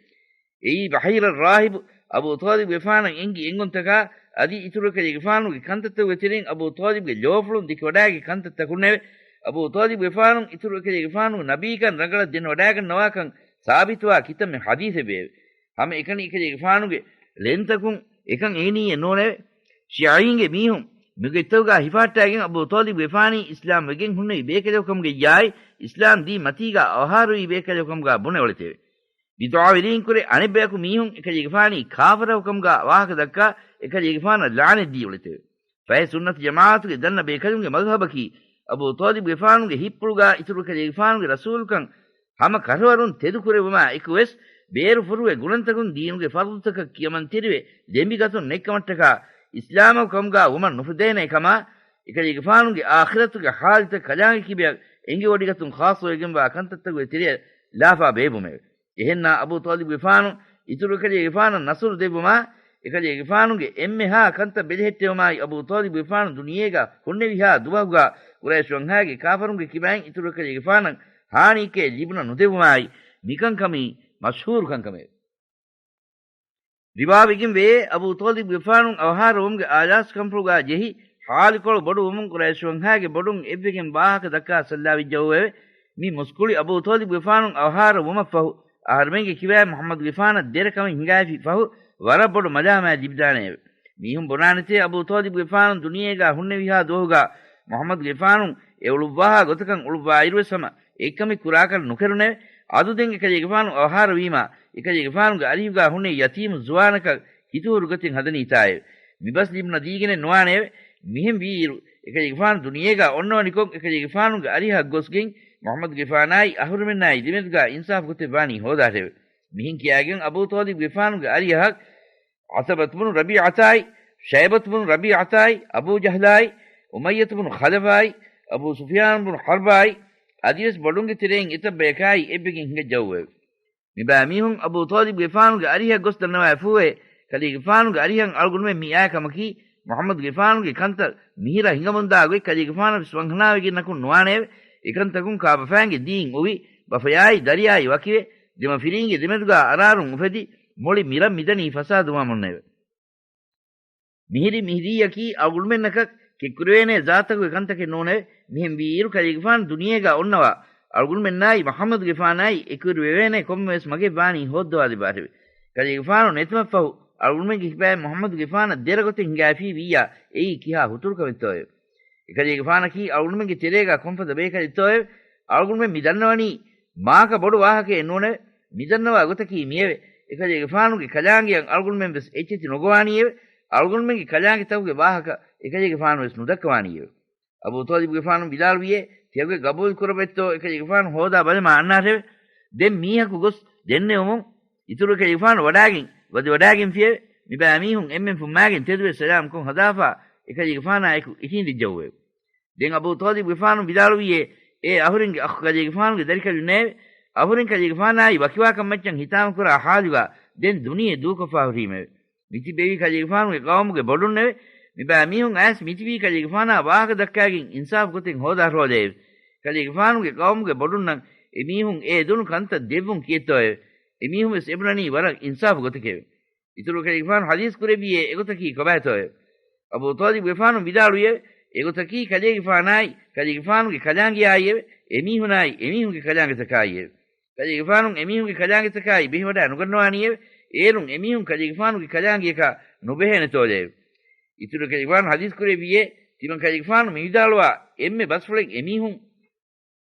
އެއީ ބަޙީރަށް ރާހިބު އަބޫ ޠާލިބުގެފާނަށް އެނގި އެނގުންތަކާ އަދި އިތުރު ކަލޭގެފާނުގެ ކަންތައްތަކުގެ ތެރެއިން އަބޫ ޠާލިބުގެ ލޯފުޅުން ދެކެވަޑާގި ކަންތައްތަކުންނެވެ. އަބޫ ޠާލިބުގެފާނު އިތުރު ކަލޭގެފާނުގެ ނަބީކަން ރަނގަޅަށް ދެނެވަޑާގަންނަވާކަން ސާބިތުވާ ކިތަންމެ ޙަދީޘެއްވެއެވެ. ހަމައެކަނި އެކަލޭގެފާނުގެ ޅެންތަކުން އެކަން އެނގެނީއެއް ނޫނެވެ. ޝިޔަޢީންގެ މީހުން މިގޮތްތަކުގާ ހިފަހައްޓާގެން އަބޫ ޠާލިބުގެފާނީ އިސްލާމް ވެގެން ހުންނެވި ބޭކަލަކުކަމުގައްޔާއި، އިސްލާމް ދީން މަތީގާ އަވަހާރަވި ބޭކަލަކުކަމުގާ ބުނެ އުޅެތެވެ. މި ދުޢާވެރީންކުރެ އަނެއްބަޔަކު މީހުން އެކަލޭގެފާނީ ކާފަރަކުކަމުގާ ވާހަކަ ދައްކާ އެކަލޭގެފާނަށް ލަޢުނަތް ދީ އުޅެތެވެ. ފަހެ ސުންނަތު ޖަމާޢަތުގެ ދަންނަ ބޭކަލުންގެ މަޛްހަބަކީ، އަބޫ ޠާލިބުގެފާނުގެ ހިތްޕުޅުގާ އިތުރު ކަލޭގެފާނުގެ ރަސޫލުކަން ހަމަ ކަށަވަރުން ތެދުކުރެއްވުމާ އެކުވެސް، ބޭރު ފުރުވެ ގުނަންތަކުން ދީނުގެ ފަރުޟުތަކަށް ކިޔަމަންތެރިވެ ދެނބިގަތުން ނެތްކަމަށްޓަކާ، އިސްލާމަކު ކަމުގާ ވުމަށް ނުފުދޭނޭ ކަމާ، އެކަލޭގެފާނުގެ އާޚިރަތުގެ ޙާލުތައް ކަލާނގެ ކިބައަށް އެނގިވޮޑިގަތުން ޚާއްޞަވެގެންވާ ކަންތައްތަކުގެ ތެރެއަށް ލާފާ ބޭއްވުމެވެ. އެހެންނާ އަބޫ ޠާލިބުގެފާނު އިތުރު އެކަލޭގެފާނަށް ނަޞްރު ދެއްވުމާ، އެކަލޭގެފާނުގެ އެންމެހާ ކަންތައް ބެލެހެއްޓެވުމާއި، އަބޫ ޠާލިބުގެފާނު ދުނިޔޭގަ ހުންނެވިހާ ދުވަހުގަ ޤުރައިޝް ވަންހާގެ ކާފަރުންގެ ކިބައިން އިތުރު އެކަލޭގެފާނަށް ހާނީއެއް ލިބުނަ ނުދެއްވުމާއި، މިކަންކަމީ މަޝްހޫރު ކަންކަމެވެ. ރިވާވެގެން ވެޔޭ، އަބޫ ޠާލިބުގެފާނު އަވަހާރަވުމުގެ އާލާސްކަންފުޅުގާ ޖެހި، ހާލުކޮޅު ބޮޑުވުމުން ޤުރައިޝް ވަންހާގެ ބޮޑުން އެއްވެގެން ވާހަކަ ދައްކާ ސައްލާވެއްޖައޫއެވެ. މި މުސްކުޅި އަބޫ ޠާލިބުގެފާނު އަވަހާރަ ވުމަށްފަހު، އަހަރުމެންގެ ކިބައިން މުޙައްމަދުގެފާނަށް ދެރަ ކަމެއް ހިނގާފި ފަހު، ވަރަށް ބޮޑު މަލާމާތް ލިބިދާނެއެވެ. މީހުން ބުނާނެތޭ، އަބޫ ޠާލިބުގެފާނު ދުނިޔޭގާ ހުންނެވިހާ ދުވަހުގާ މުޙައްމަދުގެފާނު އެ އުޅުއްވާހާ ގޮތަކަށް އުޅުއްވާއިރުވެސް ހަމަ އެއްކަމެއް ކުރާކަށް ނުކެރުނެވެ. އަދު ދެން އެކަލޭގެފާނު އަވަހާރަވީމާ، އެކަލޭގެފާނުގެ އަރިހުގާ ހުންނެވި ޔަތީމު ޒުވާނަކަށް ހިތުހުރު ގޮތެއް ހަދަނީތާއެވެ. މިބަސް ލިބުނަ ދީގެނެއް ނުވާނެއެވެ. މިހެން ވީއިރު، އެކަލޭގެފާނު ދުނިޔޭގާ އޮންނަވަނިކޮށް، އެކަލޭގެފާނުގެ އަރިހަށް ގޮސްގެން މުޙައްމަދުގެފާނާއި އަހުރެމެންނާއި ދެމެދުގާ އިންސާފު ގޮތެއް ވާނީ ހޯދާށެވެ. މިހެން ކިޔާގެން އަބޫ ޠާލިބުގެފާނުގެ އަރިހަށް ޢުތުބަތު ބުނު ރަބީޢަތާއި، ޝައިބަތު ބުނު ރަބީޢަތާއި، އަބޫ ޖަހްލާއި، އުމައްޔަތު ބުނު ޚަލަފާއި، އަބޫ ސުފްޔާނު ބުނު ޙަރްބާއި، އަދިވެސް ބޮޑުންގެ ތެރެއިން އެތައް ބަޔަކާއި އެއްވެގެން ހިނގައްޖައުއެވެ. މިބައިމީހުން އަބޫ ޠާލިބުގެފާނުގެ އަރިހަށް ގޮސް ދަންނަވައިފޫއެވެ. ކަލޭގެފާނުގެ އަރިހަށް އަޅުގަނޑުމެން މި އައި ކަމަކީ، މުޙައްމަދުގެފާނުގެ ކަންތައް މިހިރަ ހިނގަމުންދާ ގޮތް ކަލޭގެފާނަށް ވެސް ވަންހަނާވެގެންނަކުން ނުވާނެއެވެ. އެކަންތަކުން ކާބަފައިންގެ ދީން އުވި، ބަފަޔާއި ދަރިޔާއި ވަކިވެ، ދެމަފިރީންގެ ދެމެދުގާ އަރާރުން އުފެދި، މުޅި މިރަށް މިދަނީ ފަސާދަވާމުންނެވެ. މިހިރި މިހިރީއަކީ އަޅުގަނޑުމެންނަކަށް ކެތްކުރެވޭނެ ޒާތަކުގެ ކަންތަކެއް ނޫނެވެ. މިހެން ވީއިރު ކަލޭގެފާނު ދުނިޔޭގާ އޮންނަވާ، އަޅުގަނޑުމެންނާއި މުޙައްމަދުގެފާނާއި އެކުއިރު ވެވޭނެ ކޮންމެވެސް މަގެއް ވާނީ ހޯއްދަވާލެއްވާށެވެ. ކަލޭގެފާނު ނެތުމަށްފަހު، އަޅުގަނޑުމެންގެ ކިބައިން މުޙައްމަދުގެފާނަށް ދެރަ ގޮތެއް ހިނގާފީ ވިއްޔާ، އެއީ ކިހާ ހުތުރުކަމެއްތޯއެވެ؟ އެކަލޭގެފާނަކީ އަޅުގަނޑުމެންގެ ތެރޭގާ ކޮންފަދަ ބޭކަލެއްތޯއެވެ؟ އަޅުގަނޑުމެން މި ދަންނަވަނީ މާކަ ބޮޑު ވާހަކައެއް ނޫނެވެ. މި ދަންނަވާ ގޮތަކީ މިއެވެ. އެކަލޭގެފާނުގެ ކަލާނގެއަށް އަޅުގަނޑުމެން ވެސް އެއްޗެތި ނުގޮވާނީއެވެ. އަޅުގަނޑުމެންގެ ކަލާނގެތަކުގެ ވާހަކަ އެކަލޭގެފާނު ވެސް ނުދައްކަވާނީއެވެ. އަބޫ ޠާލިބުގެފާނު ވިދާޅުވިއޭ، ތިޔަގޮތް ގަބޫލު ކުރައްވައްތޯ އެކަލޭގެފާނު ހޯދާ ބަލަމާ އަންނާށެވެ. ދެން މީހަކު ގޮސް ދެންނެވުމުން، އިތުރު އެކަލޭގެފާނު ވަޑާގެން ވަދެވަޑާގެންފިއެވެ. މިބައިމީހުން އެންމެން ފުއްމާގެން ތެދުވެ ސަލާމްކޮށް ހަދާފާ އެކަލޭގެފާނާއެކު އިށީނދެއްޖައުއެވެ. ދެން އަބޫ ޠާލިބުގެފާނު ވިދާޅުވިއޭ، އޭ އަހުރެންގެ އަޚު ކަލޭގެފާނުގެ ދަރިކަލުންނޭވެ! އަހުރެން ކަލޭގެފާނާއި ވަކިވާކަން މައްޗަށް ހިތާމަކުރާ ޙާލުގާ ދެން ދުނިޔެ ދޫކޮށްފާ ހުރީމެވެ. މިތިބެވީ ކަލޭގެފާނުގެ ޤައުމުގެ ބޮޑުންނެވެ. މިބައިމީހުން އައިސް މިތިބީ ކަލޭގެފާނާ ވާހަކަ ދައްކާގެން އިންސާފު ގޮތެއް ހޯދާށޯދޭވެ! ކަލޭގެފާނުގެ ޤައުމުގެ ބޮޑުންނަށް އެމީހުން އެ ދުނު ކަންތައް ދެއްވުން ކިއެއްތޯއެވެ! އެމީހުން ވެސް އެބުނަނީ ވަރަށް އިންސާފު ގޮތެކެވެ. އިތުރު ކަލޭގެފާނު ޙަދީޘް ކުރެއްވިއޭ އެގޮތަކީ ކޮބާތޯއެވެ؟ އަބޫ ޠާލިބުގެފާނު ވިދާޅުވިއެވެ. އެގޮތަކީ ކަލޭގެފާނާއި ކަލޭގެފާނުގެ ކަލާނގެއާއިއެވެ. އެމީހުނާއި އެމީހުންގެ ކަލާނގެތަކާއިއެވެ. ކަލޭގެފާނު އެމީހުންގެ ކަލާނގެތަކާއި ބެހިވަޑާ ނުގަންނަވާނީއެވެ. އޭރުން އެމީހުން ކަލޭގެފާނުގެ ކަލާނގެޔަކާ ނުބެހޭނެތޯލެއެވެ. އިތުރު ކަލޭގެފާނު ޙަދީޘް ކުރެއްވިއޭ، ތިމަން ކަލޭގެފާނު މިވިދާޅުވާ އެންމެ ބަސްފުޅެއް އެމީހުން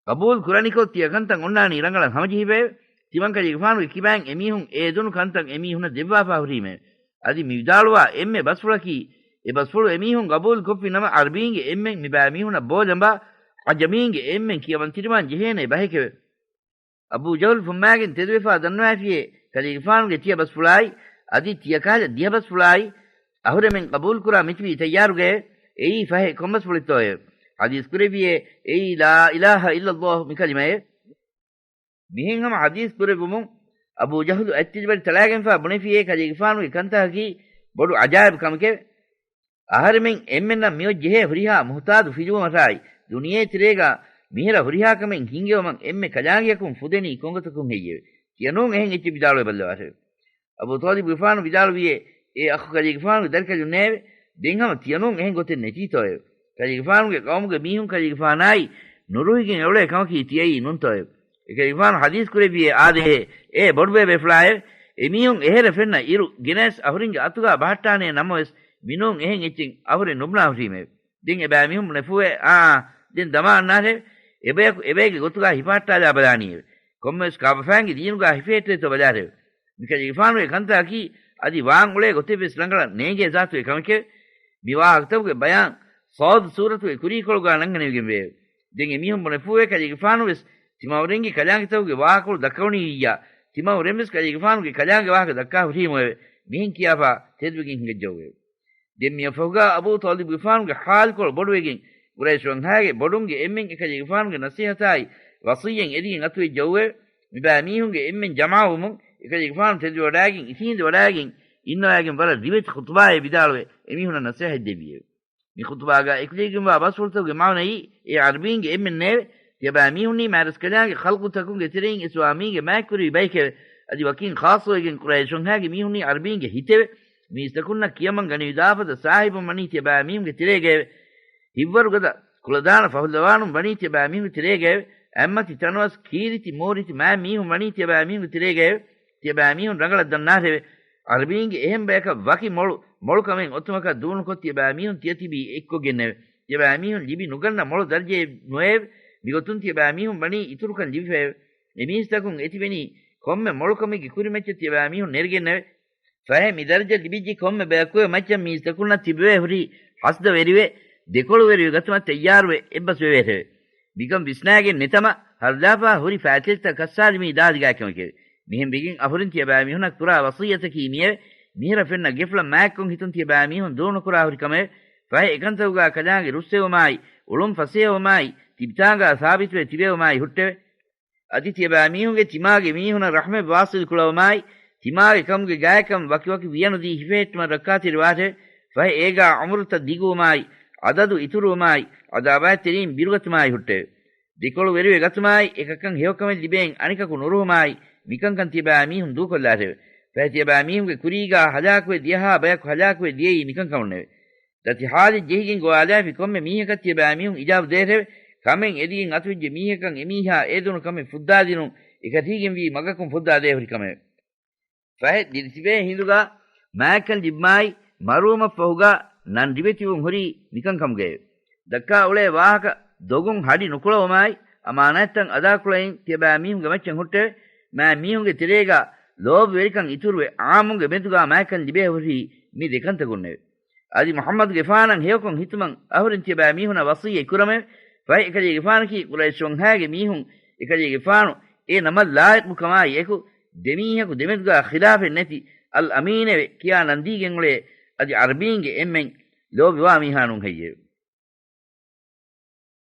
ޤަބޫލު ކުރަނިކޮށް ތިޔަ ކަންތައް އޮންނާނީ ރަނގަޅަށް ހަމަޖެހިފައެވެ. ތިމަން ކަލޭގެފާނުގެ ކިބައިން އެމީހުން އެ ދުނު ކަންތައް އެމީހުނަށް ދެއްވާފާ ހުރީމެވެ. އަދި މި ވިދާޅުވާ އެންމެ ބަސްފުޅަކީ، އެ ބަސްފުޅު އެމީހުން ޤަބޫލު ކޮށްފި ނަމަ، ޢަރަބީންގެ އެންމެން މިބައިމީހުނަށް ބޯލަނބާ، ޢަޖަމީންގެ އެންމެން ކިޔަވަން ތިރިވާން ޖެހޭނެ ބަހެކެވެ. އަބޫ ޖަހުލް ފުއްމާގެން ތެދުވެފާ ދަންނަވައިފިއޭ، ކަލޭގެފާނުގެ ތިޔަ ބަސްފުޅާއި، އަދި ތިޔަ ކަހަލަ ދިހަ ބަސްފުޅާއި، އަހުރެމެން ޤަބޫލުކުރާ މިތިބީ ތައްޔާރުގައެވެ. އެއީ ފަހެ ކޮން ބަސްފުޅެއްތޯއެވެ؟ ޙަދީޘް ކުރެއްވިއޭ، އެއީ ލާ އިލާހަ އިއްލައްލާހު މި ކަލިމައެވެ. މިހެން ހަމަ ޙަދީޘް ކުރެއްވުމުން، އަބޫ ޖަހުލު އަތްތިރިވަރި ތަޅާގެންފާ ބުނެފިއޭ، ކަލޭގެފާނުގެ ކަންތަކަކީ ބޮޑު ޢަޖާއިބު ކަމެކެވެ. އަހަރެމެން އެންމެންނަށް މިއޮތް ޖެހޭ ހުރިހާ މުހުތާދު ފިލުވުމަށާއި، ދުނިޔޭ ތެރޭގާ މިހިރަ ހުރިހާ ކަމެއް ހިންގެވުމަށް އެންމެ ކަލާނގެޔަކުން ފުދެނީ ކޮންގޮތަކުން ހެއްޔެވެ؟ ތިޔަނޫން އެހެން އެއްޗެއް ވިދާޅުވެބަލަވާށެވެ. އަބޫ ޠާލިބުގެފާނު ވިދާޅުވިއޭ، އޭ އަޚު ކަލޭގެފާނުގެ ދަރިކަލުންނޭވެ! ދެން ހަމަ ތިޔަނޫން އެހެން ގޮތެއް ނެތީތޯއެވެ؟ ކަލޭގެފާނުގެ ޤައުމުގެ މީހުން ކަލޭގެފާނާއި ނުރުހިގެން އެއުޅޭ ކަމަކީ ތިޔައީ ނޫންތޯއެވެ؟ އެކަލޭގެފާނު ޙަދީޘް ކުރެއްވިއޭ އާދޭހޭ، އޭ ބޮޑުބޭބޭފުޅާއެވެ! އެމީހުން އެހެރަ ފެންނަ އިރު ގެނެސް އަހުރެންގެ އަތުގާ ބަހައްޓާނޭ ނަމަވެސް، މިނޫން އެހެން އެއްޗެއް އަހުރެން ނުބުނާ ހުށީމެވެ. ދެން އެބައިމީހުން ބުނެފޫއޭ، އާ، ދެން ދަމާ އަންނާށެވެ! އެބަޔަކު އެބައެއްގެ ގޮތުގާ ހިފަހައްޓާލާ ބަލާނީއެވެ. ކޮންމެވެސް ކާބަފައިންގެ ދީނުގާ ހިފެހެއްޓޭތޯ ބަލާށެވެ. މިކަލޭގެފާނުގެ ކަންތަކަކީ އަދި ވާން އުޅޭ ގޮތެއްވެސް ރަނގަޅަށް ނޭނގޭ ޒާތުގެ ކަމެކެވެ. މި ވާހަކަތަކުގެ ބަޔާން ޞާދު ސޫރަތުގެ ކުރީކޮޅުގާ ނަންގަނެވިގެންވެއެވެ. ދެން އެމީހުން ބުނެފޫއެވެ. ކަލޭގެފާނުވެސް ތިމަންއަށް އަހުރެންގެ ކަލާނގެތަކުގެ ވާހަކަކޮޅު ދައްކަވަނީ ވިއްޔާ، ތިމަންއަށް އަހުރެންވެސް ކަލޭގެފާނުގެ ކަލާނގެ ވާހަކަ ދައްކާ ހުރީމުއެވެ. މިހެން ކިޔާފާ ތެދުވެގެން ހިނގައްޖައުއެވެ. ދެން މިއަށްފަހުގާ އަބޫ ޠާލިބުގެފާނުގެ ޙާލުކޮޅު ބޮޑުވެގެން، ޤުރައިޝް ވަންހާގެ ބޮޑުންގެ އެންމެން އެކަލޭގެފާނުގެ ނަޞޭޙަތާއި ވަޞިއްޔަތް އެދިގެން އަތުވެއްޖައުއެވެ. މިބައިމީހުންގެ އެންމެން ޖަމާވުމުން އެކަލޭގެފާނު ތެދުވެވަޑާގެން އިށީނދެވަޑާގެން އިންނަވައިގެން ވަރަށް ރިވެތި ޚުޠުބާއެއް ވިދާޅުވެ އެމީހުނަށް ނަޞޭޙަތް ދެއްވިއެވެ. މި ޚުޠުބާގާ އެކުލެވިގެންވާ ބަސްފުޅުތަކުގެ މާނައީ، އޭ ޢަރަބީންގެ އެންމެންނޭވެ! ތިޔަބައިމީހުންނީ މާތްރަސްކަލާނގެ ޚަލްޤުތަކުންގެ ތެރެއިން އިސްވާ މީގެ މާތްކުރެވި ބައެކެވެ. އަދި ވަކިން ޚާއްޞަވެގެން ޤުރައިޝް ވަންހާގެ މީހުންނީ ޢަރަބީންގެ ހިތެވެ. މީސްތަކުންނަށް ކިޔަމަން ގަނެވިދާފަދަ ސާހިބުން ވަނީ ތިޔަބައިމީހުންގެ ތެރޭގައެވެ. ހިތްވަރުގަދަ ކުޅަދާނަ ފަހުލަވާނުން ވަނީ ތިޔަބައިމީހުންގެ ތެރޭގައެވެ. އެއްމަތި ތަނަވަސް ކީރިތި މޫރިތި މާތް މީހުން ވަނީ ތިޔަބައިމީހުންގެ ތެރޭގައެވެ. ތިޔަބައިމީހުން ރަނގަޅަށް ދަންނާށެވެ. ޢަރަބީންގެ އެހެން ބަޔަކަށް ވަކި މޮޅު މޮޅުކަމެއް އޮތުމަކަށް ދޫނުކޮށް ތިޔަބައިމީހުން ތިޔަތިބީ އެއްކޮށްގެންނެވެ. ތިޔަބައިމީހުން ލިބި ނުގަންނަ މޮޅު ދަރަޖައެއް ނުވެއެވެ. މިގޮތުން ތިޔަބައިމީހުން ވަނީ އިތުރުކަން ލިބިފައެވެ. އެމީސްތަކުން އެތިބެނީ ކޮންމެ މޮޅުކަމެއްގެ ކުރިމައްޗަށް ތިޔަބައިމީހުން ނެރެގެންނެވެ. ފަހެ މި ދަރަޖަ ލިބިއްޖެ ކޮންމެ ބަޔަކުގެ މައްޗަށް މީސްތަކުންނަށް ތިބެވޭ ހުރީ ހަސަދަވެރިވެ، ދެކޮޅުވެރިވެ ގަތުމަށް ތައްޔާރުވެ އެއްބަސްވެވޭށެވެ. މިކަން ވިސްނާގެން ނެތަމަ، ހަރުލާފާ ހުރި ފައިތިލްތައް ކައްސާލިމީ ދާދިގާ ކަމެކެވެ. މިހެން ވެގެން އަހުރެން ތިޔަބައިމީހުނަށް ކުރާ ވަޞިއްޔަތަކީ މިއެވެ. މިހިރަ ފެންނަ ގެފުޅަށް މާތްކޮށް ހިތުން ތިޔަބައިމީހުން ދޫނުކުރާ ހުރި ކަމެވެ. ފަހެ އެކަންތަކުގާ ކަލާނގެ ރުއްސެވުމާއި، އުޅުން ފަސޭހަވުމާއި، ތިބިތާނގާ ސާބިތުވެ ތިބެވުމާއި ހުއްޓެވެ. އަދި ތިޔަބައިމީހުންގެ ތިމާގެ މީހުނަށް ރަޙްމަތް ވާޞިލް ކުޅަވުމާއި، ތިމާގެ ކަމުގެ ގާތްކަން ވަކިވަކި ވިޔަނުދީ ހިފެހެއްޓުމަށް ރައްކާތެރިވާށެވެ. ފަހެ އޭގާ ޢުމުރުތައް ދިގުވުމާއި، ޢަދަދު އިތުރުވުމާއި، ޢަދާވާތްތެރީން ބިރުގަތުމާއި ހުއްޓެވެ. ދެކޮޅު ވެރިވެ ގަތުމާއި، އެކަކަށް ހެޔޮކަމެއް ލިބޭން އަނެކަކު ނުރުހުމާއި، މިކަންކަން ތިޔަބައިމީހުން ދޫކޮށްލާށެވެ. ފަހެ ތިޔަބައިމީހުންގެ ކުރީގާ ހަލާކުވެ ދިޔަހާ ބަޔަކު ހަލާކުވެ ދިޔައީ މިކަންކަމުންނެވެ. ދަތި ޙާލެއް ޖެހިގެން ގޮވާލާފި ކޮންމެ މީހަކަށް ތިޔަބައިމީހުން އިޖާބަ ދޭށެވެ. ކަމެއް އެދިގެން އަތުވެއްޖެ މީހަކަށް އެމީހާ އޭދުނު ކަމެއް ފުއްދާދިނުން އެކަށީގެންވީ މަގަކުން ފުއްދާދޭ ހުރި ކަމެވެ. ފަހެ ދިރިތިބޭ ހިނދުގާ މާތްކަން ލިބުމާއި، މަރުވުމަށްފަހުގާ ނަން ރިވެތިވުން ހުރީ މިކަންކަމުގައެވެ. ދައްކާ އުޅޭ ވާހަކަ ދޮގުން ހަޑި ނުކުޅަވުމާއި، އަމާނާތްތައް އަދާކުޅައިން ތިޔަބައިމީހުންގެ މައްޗަށް ހުއްޓެވެ. މާތްމީހުންގެ ތެރޭގާ ލޯބިވެރިކަން އިތުރުވެ، ޢާއްމުންގެ މެދުގާ މާތްކަން ލިބޭ ހުރީ މި ދެކަންތަކުންނެވެ. އަދި މުޙައްމަދުގެފާނަށް ހެޔޮކޮށް ހިތުމަށް އަހުރެން ތިޔަބައިމީހުނަށް ވަޞިއްޔަތް ކުރަމެވެ. ފަހެ އެކަލޭގެފާނަކީ ޤުރައިޝް ވަންހާގެ މީހުން އެކަލޭގެފާނު އެ ނަމަށް ލާއިޤުކަމާއި އެކު، ދެމީހަކު ދެމެދުގާ ޚިލާފެއް ނެތި އަލް އަމީނެވެ. ކިޔާ ނަންދީގެން އުޅޭ އަދި ޢަރަބީންގެ އެންމެން ލޯބިވާ މީހާ ނޫން ހެއްޔެވެ؟